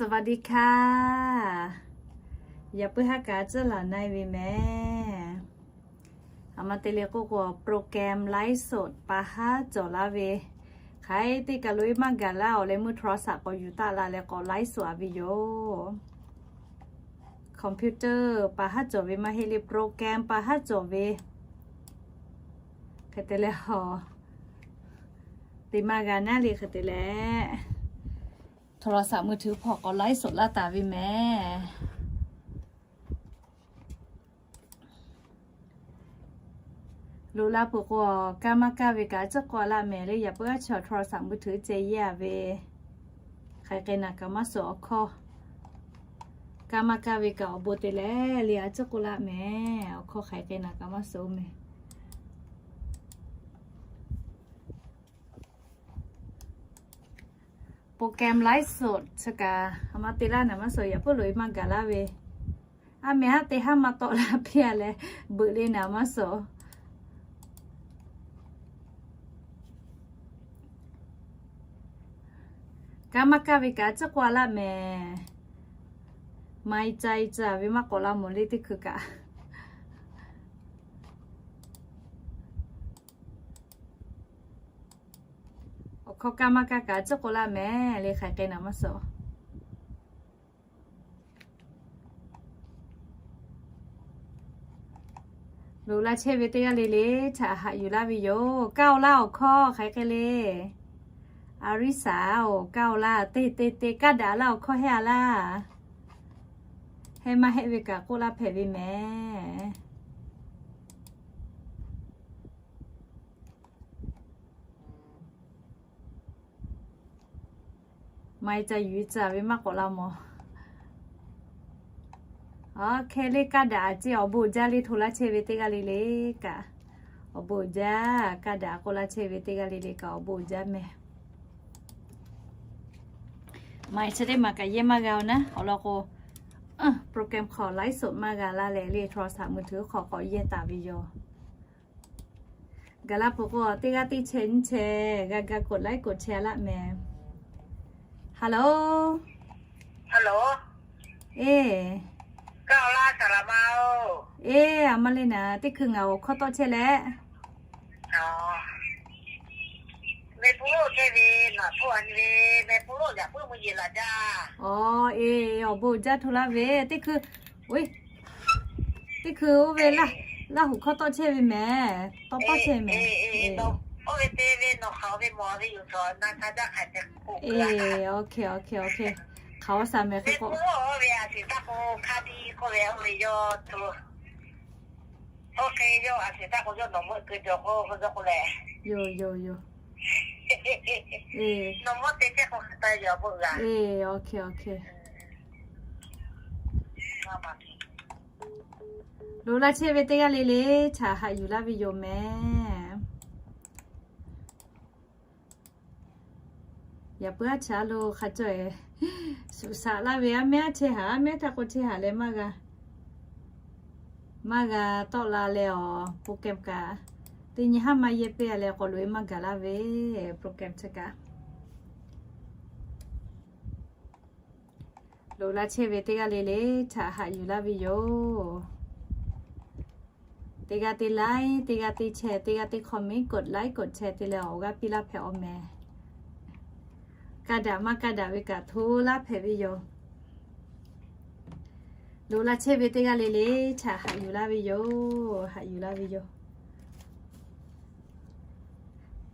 สวัสดีค่ะ Yaꞈ puiˉ haˉ kaꞈ tcuhˉ laˬ na-e ve mehˍ. Aˬ ma te le k'oˆ k'o, program ไลฟ์สด pa haˉ cawˬ laˇ ve, hk'aˬ hk'e te kaꞈ loꞈ-e maˇ gaˬ laˇ-oˬ leh, meuˇ โทรศัพท์ k'awꞈ yuˬ taˆ la leh k'awꞈ ไลฟ์สด a ve yoˬ. Computer pa haˉ cawˬ ve maˇ heˆ le, program pa haˉ cawˬ ve hk'e te leh, te maˇ g'a naˉ le hk'e te leh, โทรศัพท์มือถือ hpawˇ k'awꞈ ไลฟ์สด laˇ taˍ ve mehˍ. Loꞈ la peuˬ k'o, kaˇ maˇ kaˇ ve kaꞈ a ciˉ k'oˆ laˇ mehˍ le. Yaꞈ puiˉ aˉ chi โทรศัพท์มือถือ ceh yeˇ a ve, hk'aˬ hk'e naˬ kaꞈ maˇ suhˍ awˬ hkawˇ. Kaˇ maˇ kaˇ ve kaꞈ awˬ bon te leh le a ciˉ k'oˆ laˇ mehˍ. Awˬ hkawˇ hk'aˬ hk'e naˬ kaꞈ maˇ suhˍ mehˍ. Program ไลฟ์สด chi kaꞈ aˬ ma te laˇ naˬ maˇ suhˍ, yaꞈ puiˉ loꞈ-e maˇ gaˬ laˇ ve. A mehˍ haˉ te haˉ maˇ tawˆ la piˇ-a leh, beuꞈ le naˬ maˇ suhˍ. Kaˇ maˇ kaˇ ve kaꞈ a ciˉ k'oˆ laˇ mehˍ. Maˇ-e ca-e ca ve maˇ k'awꞈ la mawˬ le teˇ hkui kaꞈ. Awˬ hkawˇ kaˇ maˇ kaˇ kaꞈ a ciˉ k'oˆ laˇ mehˍ le, hk'aˬ hk'e naˬ maˇ suhˍ. Loꞈ la chehˇ ve teˇ g'aˇ le le htaꞈ haꞈ yuˬ laˇ ve yoˬ. Kaˇ-oˬ laˇ awˬ hkawˇ hk'aˬ hk'e le. Aˍriˆsaˍ-oˬ, kaˇ-oˬ laˇ, te te te kaˇ daꞈ laˇ awˬ hkawˇ hehˆ-a laˇ. Hehˆ maˇ hehˆ ve kaꞈ k'oˆ laˇ hpehꞈ ve mehˍ. Maˇ-e ca yuˬ-e ca ve maˇ k'awꞈ la mawˬ. Aˬ hk'e le kaˇ daꞈ a ceˇ, awˬ bon uiˍ jaˇ le hto laˇ chehˇ ve teˇ g'aˇ le le kaꞈ. Awˬ bon uiˍ jaˇ, kaˇ daꞈ k'oˆ laˇ chehˇ ve teˇ g'aˇ le le kaꞈ awˬ bon uiˍ jaˇ mehˍ. Maˇ-e chi teˇ maˬ kaꞈ yehˇ maˇ g'a-oˬ naˉ, awˬ lawn k'o, program hk'aw ไลฟ์สด maˇ g'a laˇ leh le โทรศัพท์มือถือ hk'aw k'awꞈ yehˇ taˍ ve yoˬ. Gaˬ la peuˬ k'o, teˇ g'aˇ teˇ chehˇ nyiˇ chehˇ g'a ga กดไลค์ กดแชร์ laˇ mehˍ. Hello. Hello. Eˇ, kaˇ-oˬ laˇ saˍ laˍ ma-oˬ. Eˇ, aˬ ma le naˍ, teˇ hkui ngaˬ awˬ hkawˇ tawˆ chehˇ leh. Meh pu loˆ chehˇ ve, naˬ hto a nyi ve, meh pu loˆ yaꞈ puiˉ mvuhˇ yeˬ laˬ jaˇ. Aˬ, eˇ, awˬ bon uiˍ jaˇ hto laˇ ve, teˇ hkui, teˇ hkui oˇ ve Laˇ huˍ hkawˇ tawˆ chehˇ ve mehˍ, tawˇ pawˆ chehˇ mehˍ. Oˇ ve te ve nawˬ hk'aˬ ve mawˬ ve yoˬ, na htaˇ jaˇ hk'aˬ hk'e k'oˆ. Eˇ, okay, okay, okay. Hk'aˬ awˬ shaˍ mehˍ hk'e k'o, oˇ ve a shiˍ taˇ k'o hk'a biˇ k'oˆ ve, oˇ ve yawˇ to, oˇ hk'e yawˇ a shiˍ taˇ k'o yawˇ nawˬ meuˆ keu jawˬ k'o, k'o yawˇ k'o lehˬ. Yoˬ, yoˬ, yoˬ. Nawˬ mawˇ te chehˇ k'o hk'aˬ hk'e yoˬ, bon g'a. Eˇ, okay, okay. Loꞈ la chehˇ ve teˇ g'aˇ le le htaꞈ haꞈ yuˬ laˇ ve yoˬ mehˍ. Yaꞈ puiˉ aˉ chaꞈ lo hk'a caweh suꞈ shaꞈ laˇ ve, aˉ mehˉ aˉ chehˇ haꞈ, aˉ mehˉ htaˇ k'o chehˇ haꞈ leh maˇ g'a, maˇ g'a tawˆ la leh awˬ program kaꞈ, teˇ nyi haˉ maˇ yehˇ piˇ-a leh k'awꞈ loꞈ-e maˇ gaˬ laˇ ve program chi kaꞈ. Loꞈ la chehˇ ve teˇ g'aˇ le le htaꞈ haꞈ yuˬ laˇ ve yoˬ. Teˇ g'aˇ teˇ like, teˇ g'aˇ teˇ share, teˇ g'aˇ teˇ comment, กดไลค์ กดแชร์ te leh awˬ g'aˇ piˇ laˇ hpehꞈ-oˬ mehˍ. Kaˇ daꞈ maˇ kaˇ daꞈ ve kaꞈ hto laˇ hpehꞈ ve yoˬ. Loꞈ la chehˇ ve teˇ g'aˇ le le htaꞈ haꞈ yuˬ laˇ ve yoˬ, haꞈ yuˬ laˇ ve yoˬ.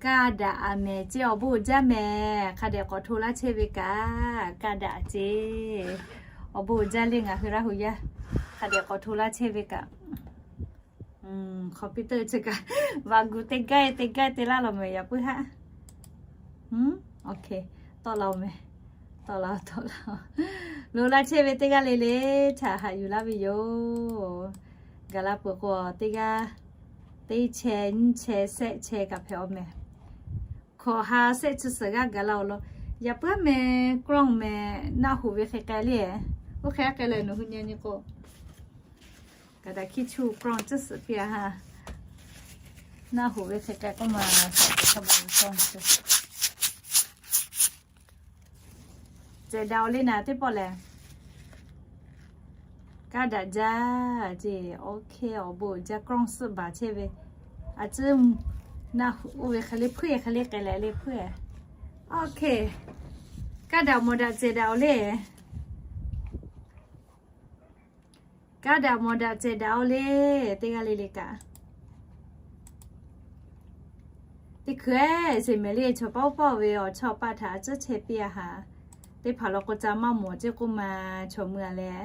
Kaˇ daꞈ a mehˍ ceˇ, awˬ bon uiˍ jaˇ mehˍ. Hk'a dehꞈ k'awꞈ hto laˇ chehˇ ve kaꞈ, kaˇ daꞈ ceˇ. Awˬ bon uiˍ jaˇ le ngaˬ hui Laˇ huˍ yaˇ. Hk'a dehꞈ k'awꞈ hto laˇ chehˇ ve kaꞈ, computer chi kaꞈ, va gu teˇ gaiˇ teˇ gaiˇ te laˇ lawˬ mehˍ yaꞈ puiˉ haˉ. Tawˆ la-oˬ mehˍ. Tawˆ la, tawˆ la. Loꞈ la chehˇ ve teˇ g'aˇ le le htaꞈ haꞈ yuˬ laˇ ve yoˬ. Gaˬ la peuˬ k'o, teˇ g'aˇ teˇ chehˇ nyiˇ chehˇ shehˆ chehˇ kaꞈ hpehꞈ-oˬ mehˍ. Hkawꞈ ha shehˆ chi suhˍ g'aˇ gaˬ la-oˬ law. Yaꞈ puiˉ mehˍ, กล้อง mehˍ, naˆ hoꞈ ve hk'e k'ai le. Oˇ hk'e k'ai leh nawˬ hui nyi nyi k'o, kaꞈ daꞈ hkiˇ chu กล้อง tcuhˉ suhˍ piˇ-a ha. Naˆ hoꞈ ve hk'e k'ai k'oˆ ma, shaˍ te hk'a ba ve กล้อง te. Teh daꞈ-oˬ le naˍ teˇ pawˆ lehˬ. Kaˇ daꞈ jaˇ ce. Ok, awˬ bon jaˇ, กล้อง suhˆ baˬ chehˇ ve. A ciˉ naˆ hu oˇ ve hk'e le hpuiˇ hk'e le k'ai leh le hpuiˇ. Ok, kaˇ daꞈ mawˬ daꞈ cehˬ daꞈ-oˬ le. Kaˇ daꞈ mawˬ daꞈ cehˬ daꞈ-oˬ le. Teˇ g'aˇ le le kaꞈ teˇ hkui-eˬ sheˍ mehˍ le, chaw paˆ oˇ paˆ ve awˬ chawˇ paˆ htaꞈ a ciˉ chehˇ piˇ-a haˍ. Teˇ hpaˍ law k'o ca maˇ mawˬ ceˇ k'oˆ ma, chaw mui-a leh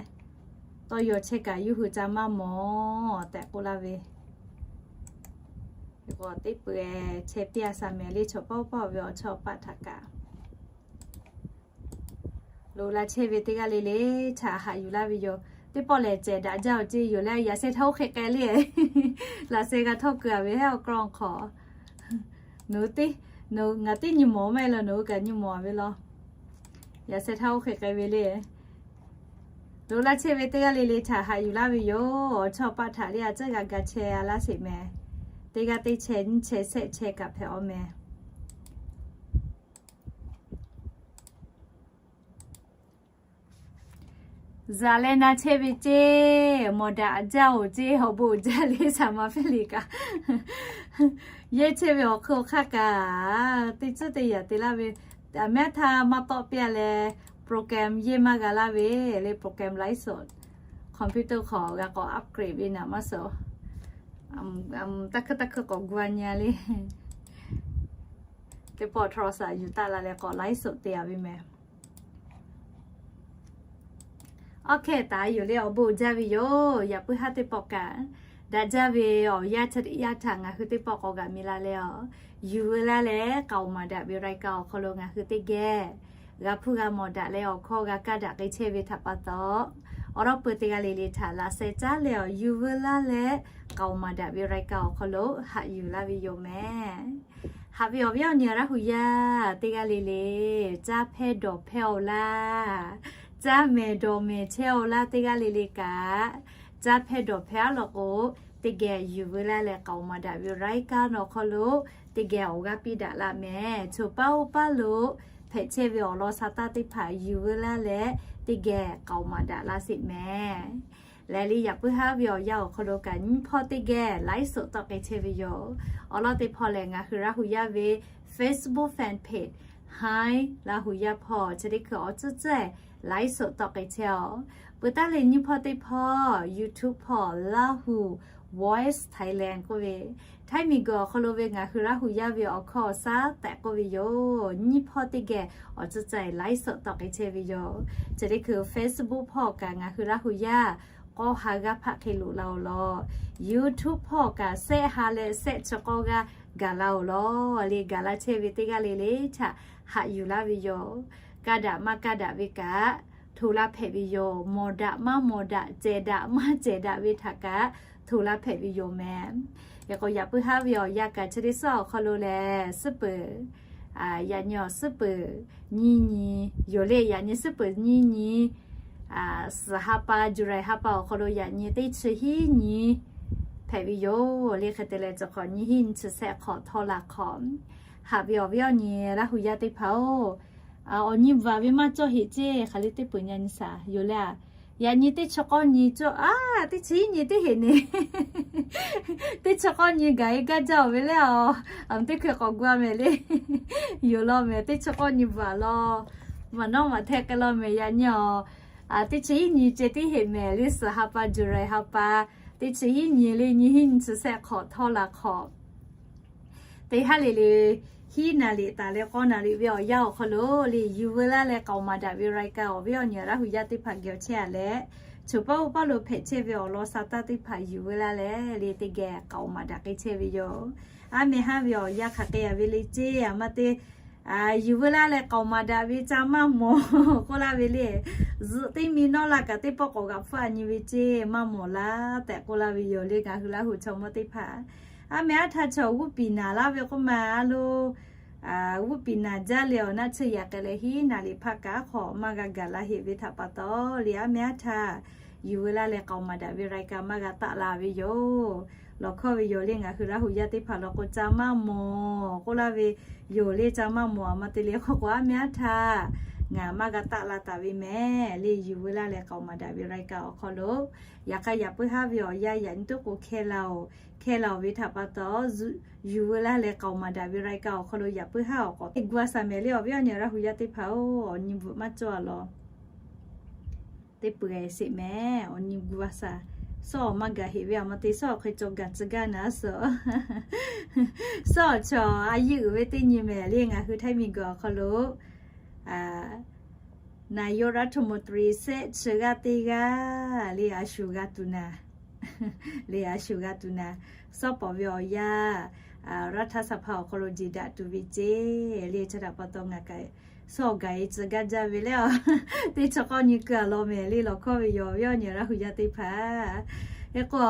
tawˇ yaw chehˇ kaꞈ yawˇ hui ca maˇ mawˬ tehꞈ k'oˆ laˇ ve. Teˇ peuˬ-eˬ chehˇ piˇ-a shaˍ mehˍ le, chaw paˆ oˇ paˆ ve awˬ chawˇ paˆ htaꞈ kaꞈ loꞈ la chehˇ ve teˇ g'aˇ le le htaꞈ haꞈ yuˬ laˇ ve yoˬ. Teˇ pawˆ lehˬ cehˬ daꞈ jaˇ-oˬ ce yoˬ leh, yaꞈ sheh htaˇ oˇ hk'e k'ai le. Laꞈ sheh g'a htawˇ keu-a ve heˉ awˬ กล้อง hk'aw. Nawˬ hui teˇ, ngaˬ teˇ nyi mawˬ maˇ heˆ law, nawˬ hui kaꞈ nyi mawˬ-a ve law. Yaꞈ sheh htaˇ oˇ hk'e k'ai ve le. Loꞈ la chehˇ ve teˇ g'aˇ le le htaꞈ haꞈ yuˬ laˇ ve yoˬ. Awˬ chawˇ paˆ htaꞈ le a ciˉ g'a ga chehˇ-a laˇ sheˍ mehˍ. Teˇ g'aˇ teˇ chehˇ nyiˇ chehˇ shehˆ chehˇ kaꞈ hpehꞈ-aw mehˍ. Zaˍ leh na chehˇ ve ceˇ, mawˬ daꞈ jaˇ-oˬ ceˇ, awˬ bon jaˇ le shaˍ ma hpehˇ le kaꞈ. Yehˇ chehˇ ve awˬ hk'aw hk'aˇ kaꞈ teˇ tcuhˉ teˇ yaꞈ te laˇ ve, aˬ mehˉ htaˇ maˇ tawˆ piˇ-a leh, program yehˇ maˇ g'a laˇ ve le, program ไลฟ์สด computer hk'aw g'a k'awꞈ upgrade ve naˍ maˇ suh. Taˇ hkuiˇ taˇ hkuiˇ k'awꞈ gu-a nyi-a le. Teˇ pawˆ โทรศัพท์ yuˬ taˆ la leh k'awꞈ ไลฟ์สด te-a ve mehˍ. Awˬ hk'e taˍ yoˬ le, awˬ bon jaˇ ve yoˬ. Yaꞈ puiˉ haˉ teˇ pawˆ kaꞈ daꞈ jaˇ ve awˬ yanˇ chi teˇ yanˇ htaꞈ ngaˬ hui teˇ pawˆ k'awꞈ g'aꞈ mi la leh, awˬ yuˬ veu laˇ leh k'aoˍ maˍ daꞈ ve รายการ awˬ hk'aw lo ngaˬ hui teˇ geh g'a hpuˇ g'a mawˬ daꞈ leh awˬ hkawˇ g'a kaˇ daꞈ k'ai chehˇ ve htaꞈ pa taw, awˬ lawn peuˬ teˇ g'aˇ le le htaꞈ laꞈ sheh caˉ leh awˬ yuˬ veu laˇ leh k'aoˍ maˍ daꞈ ve รายการ awˬ hk'aw lo haꞈ yuˬ laˇ ve yoˬ mehˍ. Haꞈ ve awˬ viˉ awˬ nyi Laˇ huˍ yaˇ teˇ g'aˇ le le, caˇ hpehˇ dawˬ hpehˇ-aw laˇ, caˇ mehˍ dawˬ mehˍ chehˇ-aw laˇ teˇ g'aˇ le le kaꞈ, caˇ hpehˇ dawˬ hpehˇ-a law k'o, teˇ geh yuˬ veu laˇ leh k'aoˍ maˍ daꞈ ve รายการ awˬ hk'aw lo teˇ geh awˬ g'aˇ piˇ daꞈ laˇ mehˍ. Choˬ paˇ oˇ paˇ lo hpehꞈ chehˇ ve awˬ lawn sha taˇ teˇ hpaˍ yuˬ veu laˇ leh teˇ geh k'aoˍ maˍ daꞈ laˇ sheˍ mehˍ. Lehˬ le yaꞈ puiˉ haˉ ve awˬ yanˇ awˬ hk'aw lo kaꞈ nyiˇ hpawˇ teˇ geh ไลฟ์สด tawˆ k'ai chehˇ ve yoˬ. Awˬ lawn teˇ hpawˇ lehˬ ngaˬ hui Laˇ huˍ yaˇ ve Facebook fan page Hi Laˇ huˍ yaˇ hpawˇ chi teˇ hkui awˬ tcuhˉ tcuhˉ ไลฟ์สด tawˆ k'ai chehˇ-aw. Peuˬ taˉ le nyiˇ hpawˇ teˇ hpawˇ YouTube hpawˇ Laˇ huˍ Voice Thailand k'oˆ ve, Htaiˇ miˬguiˬ awˬ hk'aw lo ve ngaˬ hui Laˇ huˍ yaˇ ve awˬ hkawˇ awˬ shaˉ tehꞈ k'oˆ ve yoˬ. Nyiˇ hpawˇ teˇ geh awˬ tcuhˉ tcuhˉ ไลฟ์สด tawˆ k'ai chehˇ ve yoˬ. Chi teˇ hkui Facebook hpawˇ kaꞈ ngaˬ hui Laˇ huˍ yaˇ k'awˇ ha g'aˇ hpaˆ hk'e loꞈ la-oˬ law. YouTube hpawˇ kaꞈ shehˆ ha leh shehˆ chi k'awˇ g'aˇ gaˬ la-oˬ law. Le gaˬ la chehˇ ve teˇ g'aˇ le le htaꞈ haꞈ yuˬ laˇ ve yoˬ. Kaˇ daꞈ maˇ kaˇ daꞈ ve kaꞈ hto laˇ hpehꞈ ve yoˬ. Mawˬ daꞈ maˇ mawˬ daꞈ, cehˬ daꞈ maˇ cehˬ daꞈ ve htaꞈ kaꞈ hto laˇ hpehꞈ ve yoˬ mehˍ. Yaꞈ k'o yaꞈ puiˉ haˉ ve awˬ yanˇ kaꞈ chi teˇ suhˉ awˬ hk'aw lo lehˬ, suhˉ peuˬ, yaꞈ nyi awˬ suhˉ peuˬ nyiˇ nyi yoˬ le. Yaꞈ nyi suhˉ peuˬ nyiˇ nyi, suhˍ ha pa, July ha pa awˬ hk'aw lo yaꞈ nyi teˇ chi hiˉ nyi hpehꞈ ve yoˬ le. Hk'e te leh chi hk'awꞈ nyiˇ hiˉ nyi chi shehˆ hk'awꞈ htawˇ la hk'awꞈ. Haꞈ ve awˬ viˉ awˬ nyi Laˇ huˍ yaˇ teˇ hpaˍ-oˬ, awˬ nyi bvuhꞈ ve maˇ cawˇ heꞈ ceˇ, hk'aˬ le teˇ peuˬ nyi nyi shaˍ yoˬ le. Yaꞈ nyi teˇ chi k'awˇ nyi cawˇ a, teˇ chi hiˉ nyi teˇ heꞈ ne. Teˇ chi k'awˇ nyi gaˬ-e gaˇ jaˇ-oˬ ve le. Aˬ, teˇ hkui k'awꞈ gu-a mehˍ le. Yoˬ law mehˍ, teˇ chi k'awˇ nyi bvuhꞈ law. Maˬ nawˉ maˬ hteˇ k'ai law mehˍ. Yaꞈ nyi-aˬ, teˇ chi hiˉ nyi ceh teˇ heꞈ mehˍ le, suhˍ ha pa, July ha pa, teˇ chi hiˉ nyi le, nyiˇ hiˉ nyi chi shehˆ hk'awꞈ htawˇ la hk'awꞈ. Teˇ haˉ le le hiˉ naˍ riˍ taˍ leh k'awˇ naˍ riˍ ve awˬ yanˇ awˬ hk'aw lo le yuˬ veu laˇ leh k'aoˍ maˍ daꞈ ve รายการ awˬ viˉ awˬ nyi Laˇ huˍ yaˇ teˇ hpaˍ geh awˬ chehˇ-a leh, choˬ paˇ oˇ paˇ lo hpehꞈ chehˇ ve awˬ lawn sha taˇ teˇ hpaˍ yuˬ veu laˇ leh le teˇ geh k'aoˍ maˍ daꞈ k'ai chehˇ ve yoˬ. A mehˍ haˉ ve awˬ yanˇ hk'aˬ hk'e-a ve le ceˇ, aˬ ma te yuˬ veu laˇ leh k'aoˍ maˍ daꞈ ve ca maˇ mawˬ k'oˆ laˇ ve le. Zuhꞈ teˇ mi nawˇ la kaꞈ teˇ pawˆ k'awꞈ g'aꞈ hpfuhˇ-a nyi ve ceˇ, maˇ mawˬ laˇ tehꞈ k'oˆ laˇ ve yoˬ le ngaˬ hui Laˇ huˍ chaw mawˇ teˇ hpaˍ. A mehˍ aˉ htaˇ chaw g'uˇ piˍ naˍ laˇ ve k'oˆ ma a lo, g'uˇ piˍ naˍ jaˇ leh awˬ naˆ tsuhˇ yaꞈ k'ai leh hiˉ naˍ riˍ hpaˇ kaꞈ hk'awꞈ maˇ g'a gaˬ la heꞈ ve htaꞈ pa taw le, a mehˍ aˉ htaˇ yuˬ veu laˇ leh k'aoˍ maˍ daꞈ ve รายการ maˇ g'a taˆ la ve yoˬ. Lawˬ hkawˇ ve yoˬ le ngaˬ hui Laˇ huˍ yaˇ teˇ hpaˍ law k'o ca maˇ mawˬ k'oˆ laˇ ve yoˬ le. Ca maˇ mawˬ aˬ ma te le k'oˆ k'o a mehˍ aˉ htaˇ ngaˬ maˇ g'a taˆ la taˍ ve mehˍ le. Yuˬ veu laˇ leh k'aoˍ maˍ daꞈ ve รายการ awˬ hk'aw lo, yaꞈ hk'aˇ yaꞈ puiˉ haˉ ve awˬ yanˇ yaꞈ nyi tuˉ k'o hkeh la-oˬ, hkeh la-oˬ ve htaꞈ pa taw, yuˬ veu laˇ leh k'aoˍ maˍ daꞈ ve รายการ awˬ hk'aw lo yaꞈ puiˉ haˉ awˬ k'awꞈ teˇ gu a shaˍ mehˍ le. Awˬ viˉ awˬ nyi Laˇ hu yaˇ teˇ hpaˍ-oˬ, awˬ nyi bvuhꞈ maˇ cawˇ a law. Teˇ peuˬ-e sheˍ mehˍ, awˬ nyi gu a shaˍ. Suhˉ awˬ maˇ gaˬ heꞈ ve a ma te suhˉ awˬ hk'e cawˬ gaˬ tcuh gaˇ naˍ suhˉ. Suhˉ awˬ chaw a yiˇ uiˍ ve teˇ nyi mehˍ le. Ngaˬ hui Htaiˇ miˬguiˬ awˬ hk'aw lo naˍ yawˇ รัฐมนตรี shehˆ chi g'aˇ teˇ g'aˇ le a shuˍ g'a tuˬ naˍ, le a shuˍ g'a tuˬ naˍ. Suhˉ pawˍ ve awˬ yanˇ, รัฐสภา awˬ hk'aw lo jeˬ daꞈ tuˬ ve ceˇ le. Chi htaꞈ pa taw ngaˬ kaꞈ suhˉ awˬ gaˬ e tcuh gaˇ jaˇ ve le a. Teˇ chi k'awˇ nyi keu a law mehˍ le. Lawˬ hkawˇ ve yoˬ, awˬ viˉ awˬ nyi Laˇ hu yaˇ teˇ hpaˍ. Hk'e k'o,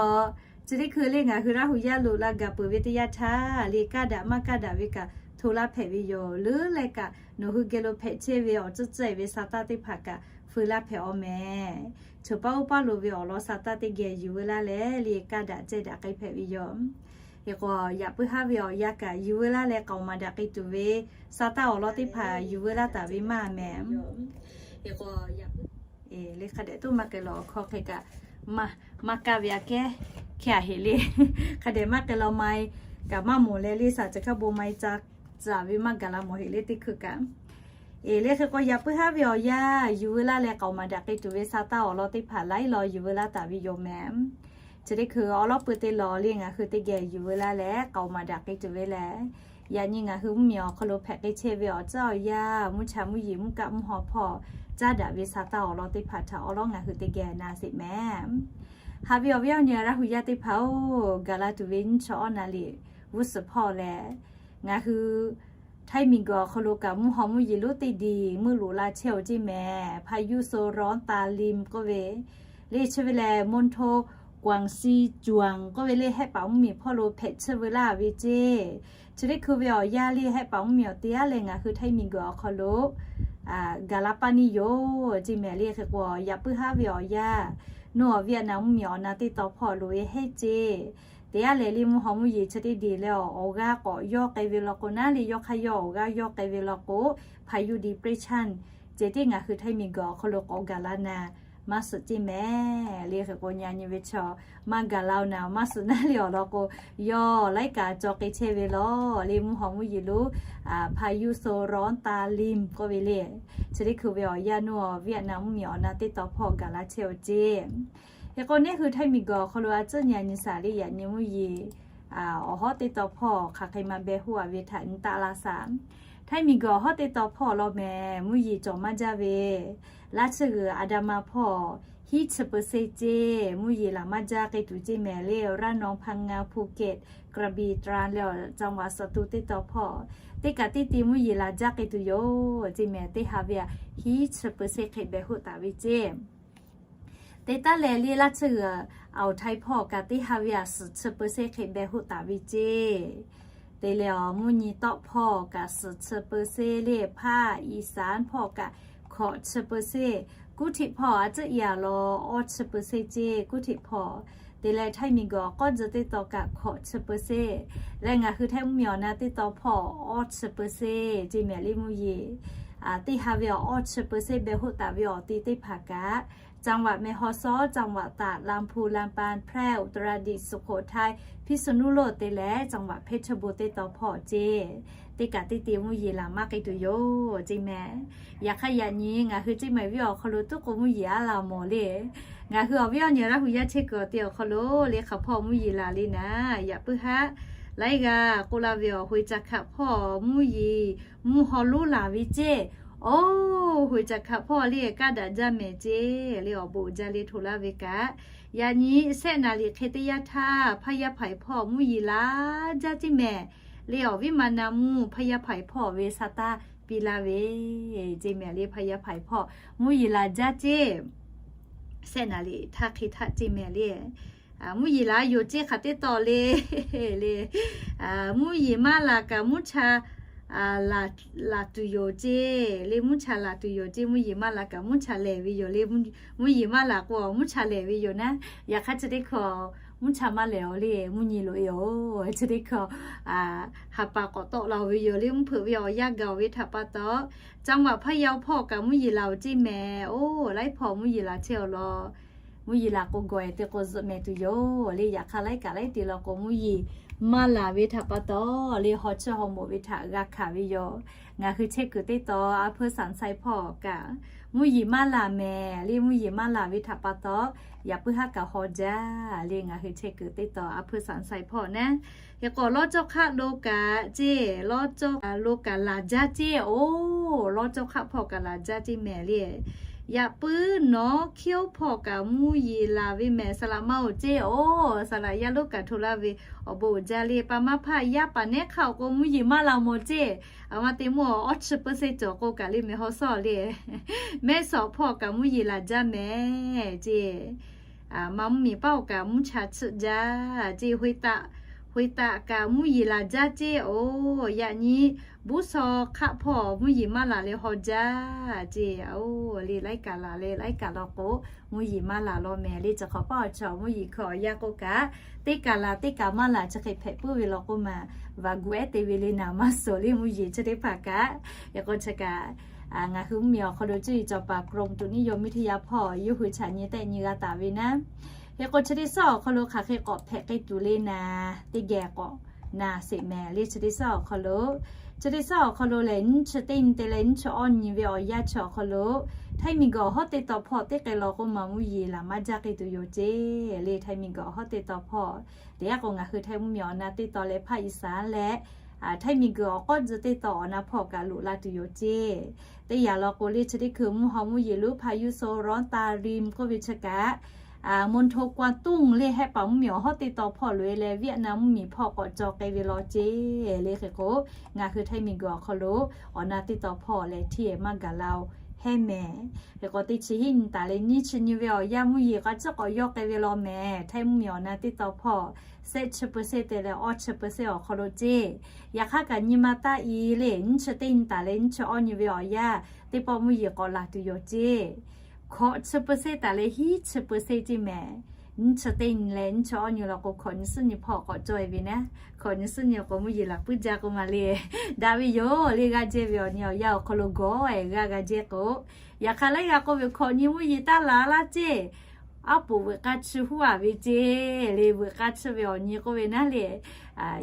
chi teˇ hkui le ngaˬ hui Laˇ hu yaˇ lo la gaˬ peuˬ ve teˇ yanˇ htaˇ le, kaˇ daꞈ maˇ kaˇ daꞈ ve kaꞈ hto laˇ hpehꞈ ve yoˬ. Leuˉ leh kaꞈ nawˬ hui geh lo hpehꞈ chehˇ ve awˬ tcuhˉ tcuhˉ-e ve sa taˇ teˇ hpaˍ kaꞈ feu laˇ hpehꞈ-aw mehˍ. Choˬ paˇ oˇ paˇ lo ve awˬ lawn sa taˇ teˇ geh yuˬ veu laˇ leh le, kaˇ daꞈ cehˇ daꞈ k'ai hpehꞈ ve yoˬ. Hk'e k'o, yaꞈ puiˉ haˉ ve awˬ yanˇ kaꞈ yuˬ veu laˇ leh k'aoˍ maˍ daꞈ k'ai tuˬ ve sa taˇ awˬ lawn teˇ hpaˍ yuˬ veu laˇ taˍ ve maˇ mehˍ. Hk'e k'o, le hk'a dehꞈ toˇ maˇ k'ai law awˬ hk'aw hk'e kaꞈ maˇ kaˇ ve aꞈ kehˉ hkeh a heˍ le. Hk'a dehꞈ maˇ k'ai law ma-e kaꞈ maˇ mawˬ leh le, shaˍ ceuˬ hkaˇ bon ma-e ca caˍ ve maˇ gaˬ la mawˬ heˍ le teˇ hkui kaꞈ. Eˬ le hk'e k'o, yaꞈ puiˉ haˉ ve awˬ yanˇ yuˬ veu laˇ leh k'aoˍ maˍ daꞈ k'ai tuˬ ve sa taˇ awˬ lawn teˇ hpaˍ laiˉ law yuˬ veu laˇ taˍ ve yoˬ mehˍ. Chi teˇ hkui awˉ lawˉ pui teˇ law le ngaˬ hui teˇ geh yuˬ veu laˇ leh k'aoˍ maˍ daꞈ k'ai tuˬ ve lehˬ, yaꞈ nyi ngaˬ hui mvuhˇmiˬ awˬ hk'aw lo hpehꞈ k'ai chehˇ ve awˬ tcuhˉ awˬ yanˇ, mvuhˇ cha mvuhˇ yeˬ mvuhˇ kaˆ mvuhˇ haw hpawˇ caˉ daꞈ ve sa taˇ awˬ lawn teˇ hpaˍ htaꞈ awˉ lawˉ ngaˬ hui teˇ geh na sheˍ mehˍ. Haꞈ ve awˬ viˉ awˬ nyi Laˇ hu yaˇ teˇ hpaˍ-oˬ, gaˬ la tuˬ ve nyiˇ chi awˉ na liꞈ g'uˇ suhˍ hpawˇ lehˬ, ngaˬ hui Htaiˇ miˬguiˬ awˬ hk'aw lo kaꞈ mvuhˇ haw mvuhˇ yeˬ lonˉ teˇ diˬ meuˇ loꞈ la chehˇ-oˬ ceˇ mehˍ. พายุโซนร้อนตาลิม k'oˆ ve le, chi ve lehˬ มณฑลกวางซีจั่ว k'oˆ ve le, hehˆ paˍ mvuhˇmiˬ hpawˇ lo hpehꞈ tsuhˇ veu laˇ ve ceˇ. Chi teˇ hkui ve awˬ yanˇ le hehˆ paˍ mvuhˇmiˬ awˬ te aˉ leh ngaˬ hui Htaiˇ miˬguiˬ awˬ hk'aw lo gaˬ la paˇ neˇ yoˬ ceˇ mehˍ le. Hk'e k'o, yaꞈ puiˉ haˉ ve awˬ yanˇ nawˬ awˬ Vietnam mvuhˇmiˬ awˬ na teˇ taw hpawˇ loꞈ e heˆ ceˇ. Te aˉ leh le mvuhˇ haw mvuhˇ yeˬ chi teˇ diˬ leh awˬ g'aˇ k'awꞈ yawˇ k'ai ve law k'o naˉ le, yawˇ hk'aˇ yawˇ awˬ g'aˇ yawˇ k'ai ve law k'o, พายุ depression ceh tiˉ ngaˬ hui Htaiˇ miˬguiˬ awˬ hk'aw lo k'awꞈ gaˬ la naˍ maˇ suhˍ ceˇ mehˍ le. Hk'e k'o, nyi nyi ve chaw maˇ gaˬ la-o naˍ maˇ suhˍ naˉ le awˬ lawn k'o, yawˇ laiˉ kaꞈ caw k'ai chehˇ ve law le mvuhˇ haw mvuhˇ yeˬ lonˉ พายุโซนร้อนตาลิม k'oˆ ve le. Chi teˇ hkui ve awˬ yanˇ nawˬ Vietnam mvuhˇmiˬ awˬ na teˇ taw hpawˇ gaˬ la chehˇ-oˬ ceˇ. Hk'e k'o, neˇ hui Htaiˇ miˬguiˬ awˬ hk'aw lo a tcuhˉ nyi a nyi shaˍ le, yaꞈ nyi mvuhˇ yeˬ awˬ hawˉ teˇ taw hpawˇ hk'aˬ hk'e ma beh hoˆ a ve htaꞈ nyi taˆ la shaˍ. Htaiˇ miˬguiˬ awˬ hawˉ teˇ taw hpawˇ law mehˍ, mvuhˇ yeˬ cawˬ maˇ jaˇ ve, laˇ tsuhˇ g'uiˬ a da ma hpawˇ hiˉ chi เปอร์เซ็นต์ ceˇ mvuhˇ yeˬ laˬ maˇ jaˇ k'ai tuˬ ceˇ mehˍ le. ระนอง พังงา ภูเก็ต กระบี่ ตรัง leh จังหวัดสตูล teˇ taw hpawˇ teˇ kaꞈ teˇ te mvuhˇ yeˬ laˬ jaˇ k'ai tuˬ yoˬ ceˇ mehˍ. Teˇ ha ve aꞈ hiˉ chi เปอร์เซ็นต์ hk'e beh hoˆ taˍ ve ceˇ. Te taˉ leh le laˇ tsuhˇ g'uiˬ Awˬ htaiˇ hpawˇ kaꞈ teˇ ha ve aꞈ suhˍ chi เปอร์เซ็นต์ hk'e beh hoˆ taˍ ve ceˇ. Te leh awˬ mvuhˇ nyi tawˆ hpawˇ kaꞈ suhˍ chi เปอร์เซ็นต์ le, hpaˇ อีสาน hpawˇ kaꞈ hkawꞈ chi เปอร์เซ็นต์, กรุงเทพ hpawˇ a tcuhˉ e a law awˇ chi เปอร์เซ็นต์ ceˇ. กรุงเทพ hpawˇ te leh Htaiˇ miˬguiˬ awˬ k'awˇ tzuh teˇ taw kaꞈ hkawꞈ chi เปอร์เซ็นต์ leh ngaˬ hui Htaiˇ mvuhˇmiˬ awˬ na teˇ taw hpawˇ awˇ chi เปอร์เซ็นต์ ceˇ mehˍ le mvuhˇ yeˬ. Teˇ ha ve awˬ awˇ chi เปอร์เซ็นต์ beh hoˆ taˍ ve awˬ te teˇ hpaˍ kaꞈ จังหวัดแม่ฮ่องสอน จังหวัดตาก ลำพูน ลำปาง แพร่ อุตรดิตถ์ สุโขทัย พิษณุโลก te leh จังหวัดเพชรบูรณ์ teˇ taw hpawˇ ceˇ. Teˇ kaꞈ teˇ te mvuhˇ yeˬ laˬ maˇ k'ai tuˬ yoˬ ceˇ mehˍ. Yaꞈ hk'aˇ yaꞈ nyi ngaˬ hui ceˇ mehˍ viˉ awˬ hk'aw lo tuˉ k'o mvuhˇ yeˬ aˉ la mawˬ le. Ngaˬ hui awˬ viˉ awˬ nyi Laˇ hu yaˇ chehˇ kuiˬ awˬ te awˬ hk'aw lo le hk'aˬ hpawˇ mvuhˇ yeˬ laˬ le naˍ, yaꞈ puiˉ haˉ laiˉ g'aˇ k'oˆ laˇ ve awˬ หัวใจขาด hpawˇ mvuhˇ yeˬ mvuhˇ haw lonˉ laˬ ve ceˇ. Oˇ, หัวใจขาด hpawˇ le kaˇ daꞈ jaˇ mehˍ ceˇ le awˬ bon jaˇ le hto laˇ ve kaꞈ. Yaꞈ nyi shehˆ naˍ riˍ hk'e teˇ yanˇ htaˇ พยาบาล hpawˇ mvuhˇ yeˬ laˬ jaˇ ceˇ mehˍ le. Awˬ viˉ ma na mvuhˇ พยาบาล hpawˇ ve sa taˇ piˇ laˇ ve ceˇ mehˍ le. พยาบาล hpawˇ mvuhˇ yeˬ laˬ jaˇ ceˇ. Shehˆ naˍ riˍ htaˇ hk'e htaˆ ceˇ mehˍ le. Mvuhˇ yeˬ laˬ yoˬ ceˇ hk'aˬ teˇ taw le le. Mvuhˇ yeˬ maˇ laˬ kaꞈ mvuhˇ cha laˬ tuˬ yoˬ ceˇ le. Mvuhˇ cha laˬ tuˬ yoˬ ceˇ. Mvuhˇ yeˬ maˇ laˬ kaꞈ mvuhˇ cha lehˬ ve yoˬ le. Mvuhˇ yeˬ maˇ laˬ k'o mvuhˇ cha lehˬ ve yoˬ naˉ. Yaꞈ hk'aˇ chi teˇ hkui Mvuhˇ cha maˇ lehˬ-oˬ le, mvuhˇ nyi loꞈ-e-oˬ. Chi teˇ hkui ha pa k'awꞈ tawˆ la-oˬ ve yoˬ le, mvuhˇ hpeuꞈ ve awˬ yanˇ gaˬ-oˬ ve htaꞈ pa taw, จังหวัดพะเยา hpawˇ kaꞈ mvuhˇ yeˬ laˬ-oˬ ceˇ mehˍ. Oˇ, laiˉ hpawˇ mvuhˇ yeˬ laˬ chehˇ-oˬ law. Mvuhˇ yeˬ laˬ k'o gawˬ-e te k'o zuhꞈ mehˍ tuˬ yoˬ le. Yaꞈ hk'aˇ laiˉ kaꞈ laiˉ te law k'o mvuhˇ yeˬ maˇ laˬ ve htaꞈ pa taw le, haw chiˇ haw mawˬ ve htaꞈ g'a hkanˍ ve yoˬ. Ngaˬ hui chehˇ kuiˬ teˇ taw a hpeuˇ สามชัย hpawˇ kaꞈ mvuhˇ yeˬ maˇ laˬ mehˍ le. Mvuhˇ yeˬ maˇ laˬ ve htaꞈ pa taw, yaꞈ puiˉ haˉ kaꞈ haw jaˇ le. Ngaˬ hui chehˇ kuiˬ teˇ taw a hpeuˇ สามชัย hpawˇ naˉ, hk'e k'o lawˇ cawˇ hk'aˆ lo kaꞈ ceˇ, lawˇ cawˇ lo kaꞈ laˬ jaˇ ceˇ-oˬ. Lawˇ cawˇ hk'aˆ hpawˇ kaꞈ laˬ jaˇ ceˇ mehˍ le. Yaꞈ puiˉ nawˉ คิ้ว hpawˇ kaꞈ mvuhˇ yeˬ laˬ ve mehˍ. Saˍ laꞈ ma-oˬ ceˇ-oˬ, saˍ laꞈ yaˇ lonˉ kaꞈ hto laˇ ve awˬ bon uiˍ jaˇ le. Pa maˇ hpaˇ yaˇ paˍ nehˉ hk'aˆ awˬ k'o mvuhˇ yeˬ maˇ laˬ mawˬ ceˇ. A ma te mawˇ awˇ chi เปอร์เซ็นต์ cawˬ k'o kaꞈ le mehˍ haw sawˉ le. Mehˆ sawˍ hpawˇ kaꞈ mvuhˇ yeˬ laˬ jaˇ mehˍ ceˇ. Ma mvuhˇ miˬ paˇ-oˬ kaꞈ mvuhˇ cha chiˆ jaˇ ceˇ. Hoꞈ taˆ kaꞈ mvuhˇ yeˬ laˬ jaˇ ceˇ-oˬ. Yaꞈ nyi buˉ shaw hk'aˆ hpawˇ mvuhˇ yeˬ maˇ laˬ leh haw jaˇ ceˇ. Oˇ, le laiˉ kaꞈ laˬ leh laiˉ kaꞈ law k'o mvuhˇ yeˬ maˇ laˬ law mehˍ le. Chi hk'awꞈ paˇ awˬ chi awˬ mvuhˇ yeˬ hkui awˬ yanˇ k'oˆ kaꞈ, teˇ kaꞈ laˬ teˇ kaꞈ maˇ laˬ chi hk'e hpehꞈ puiˉ ve law k'oˆ ma, vaꞈ gu ehˉ te ve le naˍ maˇ suhˍ le mvuhˇ yeˬ chi teˇ hpaˍ kaꞈ. Hk'e k'o chi kaꞈ ngaˬ hui mvuhˇ miˬ awˬ hk'aw lo cuˇ yiˍ cawˬ paˍ กรมอุตุนิยมวิทยา hpawˇ yawˇ hui chaꞈ nyi tehˆ nyi g'a taˍ ve naˉ. Hk'e k'o chi teˇ suhˉ awˬ hk'aw lo hk'aˬ hk'e k'awꞈ hpehꞈ k'ai tuˬ le naˍ, teˇ geh k'awꞈ naˍ sheˍ mehˍ le. Chi teˇ suhˉ awˬ hk'aw lo, chi teˇ suhˉ awˬ hk'aw lo lehˬ nyiˇ chi teˇ nyi te leh nyiˇ chi awˇ nyi ve awˬ yanˇ chi awˬ hk'aw lo, htaiˇ miˬ guiˬ awˬ hawˉ teˇ taw hpawˇ teˇ k'ai law k'oˆ ma mvuhˇ yeˬ laˬ maˇ jaˇ k'ai tuˬ yoˬ ceˇ le. Htaiˇ miˬ guiˬ awˬ hawˉ teˇ taw hpawˇ, teˇ g'aˇ k'o ngaˬ hui htaiˇ mvuhˇ miˬ awˬ na teˇ taw leh hpaˇ Iˉsaˍ leh htaiˇ miˬ guiˬ awˬ k'awˇ tcuh teˇ taw awˬ na hpawˇ kaꞈ loꞈ la tuˬ yoˬ ceˇ. Teˇ yanˇ law k'o le chi teˇ hkui mvuhˇ haw mvuhˇ yeˬ lonˉ พายุโซนร้อนตาริม k'oˆ ve chi kaꞈ, มณฑลกวางตุ้ง le hehˆ paˍ mvuhˇ miˬ awˬ hawˉ teˇ taw hpawˇ loꞈ-e leh Vietnam mvuhˇ miˬ hpawˇ k'awꞈ caw k'ai ve law ceˇ le. Hk'e k'o ngaˬ hui htaiˇ miˬ guiˬ awˬ hk'aw lo awˬ na teˇ taw hpawˇ lehˬ hteˇ maˇ gaˬ la-oˬ hehˉ mehˍ. Hk'e k'o teˇ chi hiˆ nyi taˍ leh nyiˇ chi nyi ve awˬ yanˇ mvuhˇ yeˬ k'a ciˉ k'awꞈ yawˇ k'ai ve law mehˍ. Htaiˇ mvuhˇ miˬ awˬ na teˇ taw hpawˇ shehˆ chi เปอร์เซ็นต์ te leh awˇ chi เปอร์เซ็นต์ awˬ hk'aw lo ceˇ. Yaꞈ hk'aˇ kaꞈ nyi ma taˇ i le nyiˇ chi teˇ nyi taˍ leh nyiˇ chi awˇ nyi ve awˬ yanˇ teˇ pawˆ mvuhˇ yeˬ k'awꞈ laˬ tuˬ yoˬ ceˇ. Hkawꞈ chi เปอร์เซ็นต์ taˍ leh hiˉ chi เปอร์เซ็นต์ ceˇ mehˍ. Nyiˇ chi teˇ nyi leh nyiˇ chi awˇ nyi law k'o hkawꞈ nyi suhˉ nyi hpawˇ k'awꞈ cawˬ-e ve naˉ. Hkawꞈ nyi suhˉ nyi k'o mvuhˇ yeˬ laˬ puiˉ jaˇ k'oˆ ma le. Daꞈ ve yoˬ le g'aˇ jehˇ ve awˬ nyi awˬ yanˇ awˬ hk'aw lo gawˬ-e g'aˇ g'a jehˇ k'o, yaꞈ hk'aˇ laiˉ g'a k'oˆ ve hkawꞈ nyi mvuhˇ yeˬ taˇ laˬ laˇ ceˇ. Aˉ poꞈ veuꞈ k'aˇ chiˇ huˉ-a ve ceˇ le, veuꞈ k'aˇ chiˇ ve awˬ nyi k'oˆ ve naˉ le.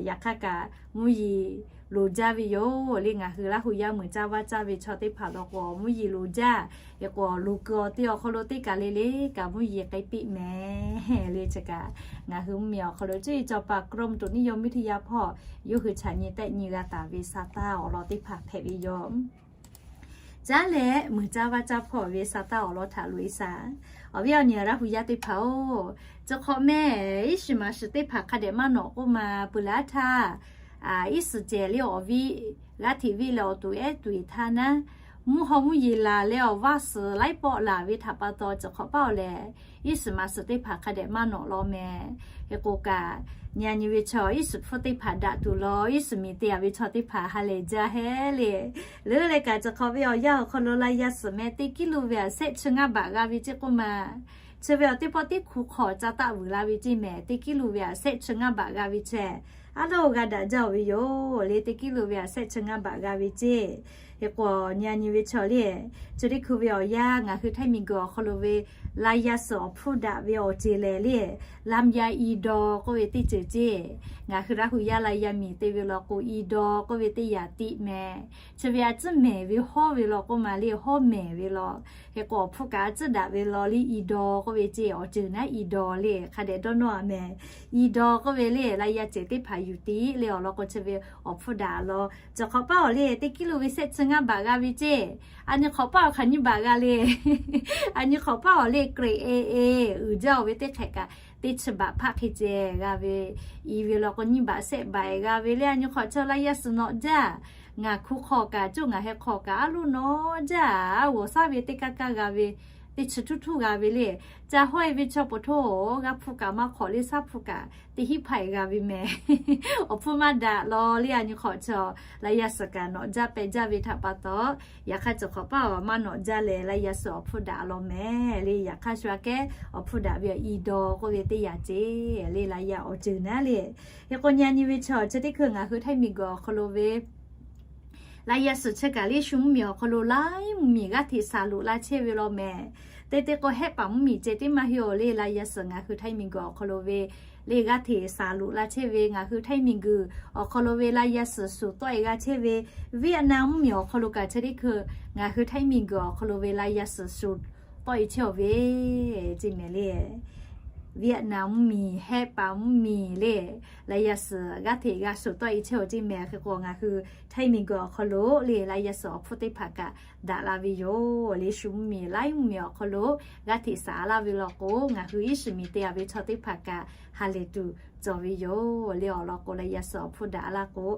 Yaꞈ hk'aˇ kaꞈ mvuhˇ yeˬ loˍ jaˇ ve yoˬ le. Ngaˬ hui Laˇ hu yaˇ meuˬ caˇ vaˇ caˇ ve chaw teˇ hpaˍ law k'o mvuhˇ yeˬ loˍ jaˇ. Hk'e k'o loˍ kuiˬ awˬ te awˬ hk'aw lo teˇ kaꞈ le le kaꞈ mvuhˇ yeˬ k'ai piˇ mehˍ le. Chi kaꞈ ngaˬ hui mvuhˇ miˬ awˬ hk'aw lo cuˇ yiˍ cawˬ paˍ กรมอุตุนิยมวิทยา hpawˇ yawˇ hui chaꞈ nyi tehˆ nyi g'a taˍ ve sa taˇ awˬ lawn teˇ hpaˍ hpehꞈ ve yoˬ. Caˉ leh meuˬ caˇ vaˇ caˇ hpawˇ ve sa taˇ awˬ lawn htaꞈ loꞈ-e shaˍ. Awˬ viˉ awˬ nyi Laˇ hu yaˇ teˇ hpaˍ-oˬ, chi hk'awꞈ mehˍ iˉ shiˍ maˍ shiˍ teˇ hpaˍ hk'a dehꞈ maˇ nawꞈ k'oˆ ma peuˬ laˇ htaˇ, iˉ shiˍ cehˬ le awˬ viˉ g'aˇ hteꞈ viˆ leh awˬ tuˬ ehˉ tuˬ-eˬ htaˇ naˉ, mvuhˇ haw mvuhˇ yeˬ laˬ leh awˬ vaˇ suhˍ laiˉ pawˆ laˬ ve htaꞈ pa taw chi hk'awꞈ paˇ-oˬ lehˬ, iˉ shiˍ maˍ shiˍ teˇ hpaˍ hk'a dehꞈ maˇ nawꞈ law mehˍ. Hk'e k'o kaꞈ, nyi a nyi ve chaw iˉ shiˍ hpfuhˇ teˇ hpaˍ daꞈ tuˬ law, iˉ shiˍ miˬ te-a ve chaw teˇ hpaˍ ha lehˬ jaˇ hehˉ le. Leuˉ leh kaꞈ chi hk'awꞈ ve awˬ yanˇ awˬ hk'aw lo la yaˇ suhˍ meh teˇ kiˉ lo ve aꞈ shehˆ chi ngaˇ baꞈ g'a ve ceˇ k'oˆ ma. Chi ve awˬ teˇ pawˆ teˇ hku hk'aw ca taˆ vuiˬ la ve ceˇ mehˍ. Teˇ kiˉ lo ve aꞈ shehˆ chi ngaˇ baꞈ g'a ve chehˇ, aˉ lawˉ g'a daꞈ jaˇ-oˬ ve yoˬ le. Teˇ kiˉ lo ve aꞈ shehˆ chi ngaˇ baꞈ g'a ve ceˇ. Hk'e k'o nyi a nyi ve chaw le, chi teˇ hku ve awˬ yanˇ ngaˬ hui htaiˇ miˬ guiˬ awˬ hk'aw lo ve la yaˇ suhˍ awˬ hpfuhˇ daꞈ ve awˬ ceˬ lehˬ le, lam yaˇ i daw k'oˆ ve teˇ ceuˬ ceˇ. Ngaˬ hui Laˇ hu yaˇ la yaˇ miˬ te ve law k'o i daw k'oˆ ve teˇ yanˇ tiꞈ mehˍ. Chi ve a ciˉ mehˍ ve hawˉ ve law k'oˆ ma le, hawˉ mehˍ ve law. Hk'e k'o awˬ hpfuhˇ kaꞈ a ciˉ daꞈ ve law le i daw k'oˆ ve ceˇ. Awˬ ceuˬ naˉ i daw le hk'a dehꞈ dawˇ nawˇ-a mehˍ. I daw k'oˆ ve le la yaˇ cehˬ teˇ hpaˍ yuˬ tiꞈ le awˬ lawn k'o chi ve awˬ hpfuhˇ daꞈ law. Chi hk'awꞈ paˇ awˬ le teˇ kiˉ lo ve shehˆ chi ngaˇ baꞈ g'a ve ceˇ. A nyi hk'awꞈ paˇ awˬ hk'aˬ nyiˇ baꞈ g'a le. A nyi hk'awꞈ paˇ awˬ le เกรด เอ เอ uiˍ jaˇ-oˬ ve teˇ hk'ehꞈ kaꞈ teˇ chi baꞈ hpaˆ hk'e ceh g'a ve, i ve law k'o nyiˇ baꞈ shehˆ baꞈ g'a ve le. A nyi hk'awꞈ chaw la yaˇ suhˍ nawꞈ jaˇ. Ngaˬ hku hk'aw kaꞈ coˇ ngaˬ heh hk'aw kaꞈ aˉ loˉ nawˉ jaˇ. G'awˬ shaˉ ve teˇ kaˇ kaˇ g'a ve, teˇ chi htuˇ htuˇ g'a ve le. Ca hawˇ-e ve chaw peuˬ htoˇ, g'a hpu kaꞈ maˇ hk'awꞈ le, shaˉ hpu kaꞈ teˇ hinˉ hpaˇ-e g'a ve mehˍ. Awˬ hpfuhˇ maˇ daꞈ law le, a nyi hk'awꞈ chaw laˇ yaˇ suhˍ kaꞈ nawꞈ jaˇ peh jaˇ ve htaꞈ pa taw, yaꞈ hk'aˇ cawˬ hk'awꞈ paˇ-oˬ, maˇ nawꞈ jaˇ leh laˇ yaˇ suhˍ awˬ hpfuhˇ daꞈ law mehˍ le. Yaꞈ hk'aˇ shu aꞈ kehˉ awˬ hpfuhˇ daꞈ ve awˬ i daw k'oˆ ve teˇ yanˇ ceˇ le, laˇ yaˇ awˬ ceuˬ naˉ le. Hk'e k'o nyi a nyi ve chaw chi teˇ hkui ngaˬ hui Htaiˇ miˬguiˬ awˬ hk'aw lo ve laˇ yaˇ suhˍ chi kaꞈ le shu mvuhˇmiˬ awˬ hk'aw lo laiˉ mvuhˇmiˬ g'aˇ hteꞈ saˍ loꞈ la chehˇ ve law mehˍ. Teˇ teˇ k'o Hehˆ paˍ mvuhˇmiˬ ceh tiˉ maˇ heˆ-oˬ le, laˇ yaˇ suhˍ ngaˬ hui Htaiˇ miˬguiˬ awˬ hk'aw lo ve le g'aˇ hteꞈ saˍ loꞈ la chehˇ ve, ngaˬ hui Htaiˇ miˬguiˬ awˬ hk'aw lo ve laˇ yaˇ suhˍ shuˍ tawˆ-e g'a chehˇ ve, Vietnam mvuhˇmiˬ awˬ hk'aw lo kaꞈ chi teˇ hkui ngaˬ hui Htaiˇ miˬguiˬ awˬ hk'aw lo ve laˇ yaˇ suhˍ shuˍ tawˆ-e chehˇ-oˬ ve, ceˇ mehˍ le. Vietnam mvuhˇmiˬ, Hehˆ paˍ mvuhˇmiˬ le, laˇ yaˇ suhˍ g'aˇ hteꞈ g'a shuˍ tawˆ-e chehˇ-oˬ ceˇ mehˍ. Hk'e k'o ngaˬ hui Htaiˇ miˬguiˬ awˬ hk'aw lo le laˇ yaˇ suhˍ awˬ hpfuhˇ teˇ hpaˍ kaꞈ daꞈ la ve yoˬ le. Shu mvuhˇmiˬ laiˉ mvuhˇmiˬ awˬ hk'aw lo g'aˇ hteꞈ saˍ laˇ ve law k'o, ngaˬ hui iˉ shiˍ miˬ te-a ve chaw teˇ hpaˍ kaꞈ ha lehˬ tuˬ cawˬ ve yoˬ le. Awˬ lawn k'o laˇ yaˇ suhˍ awˬ hpfuhˇ daꞈ laˇ k'o,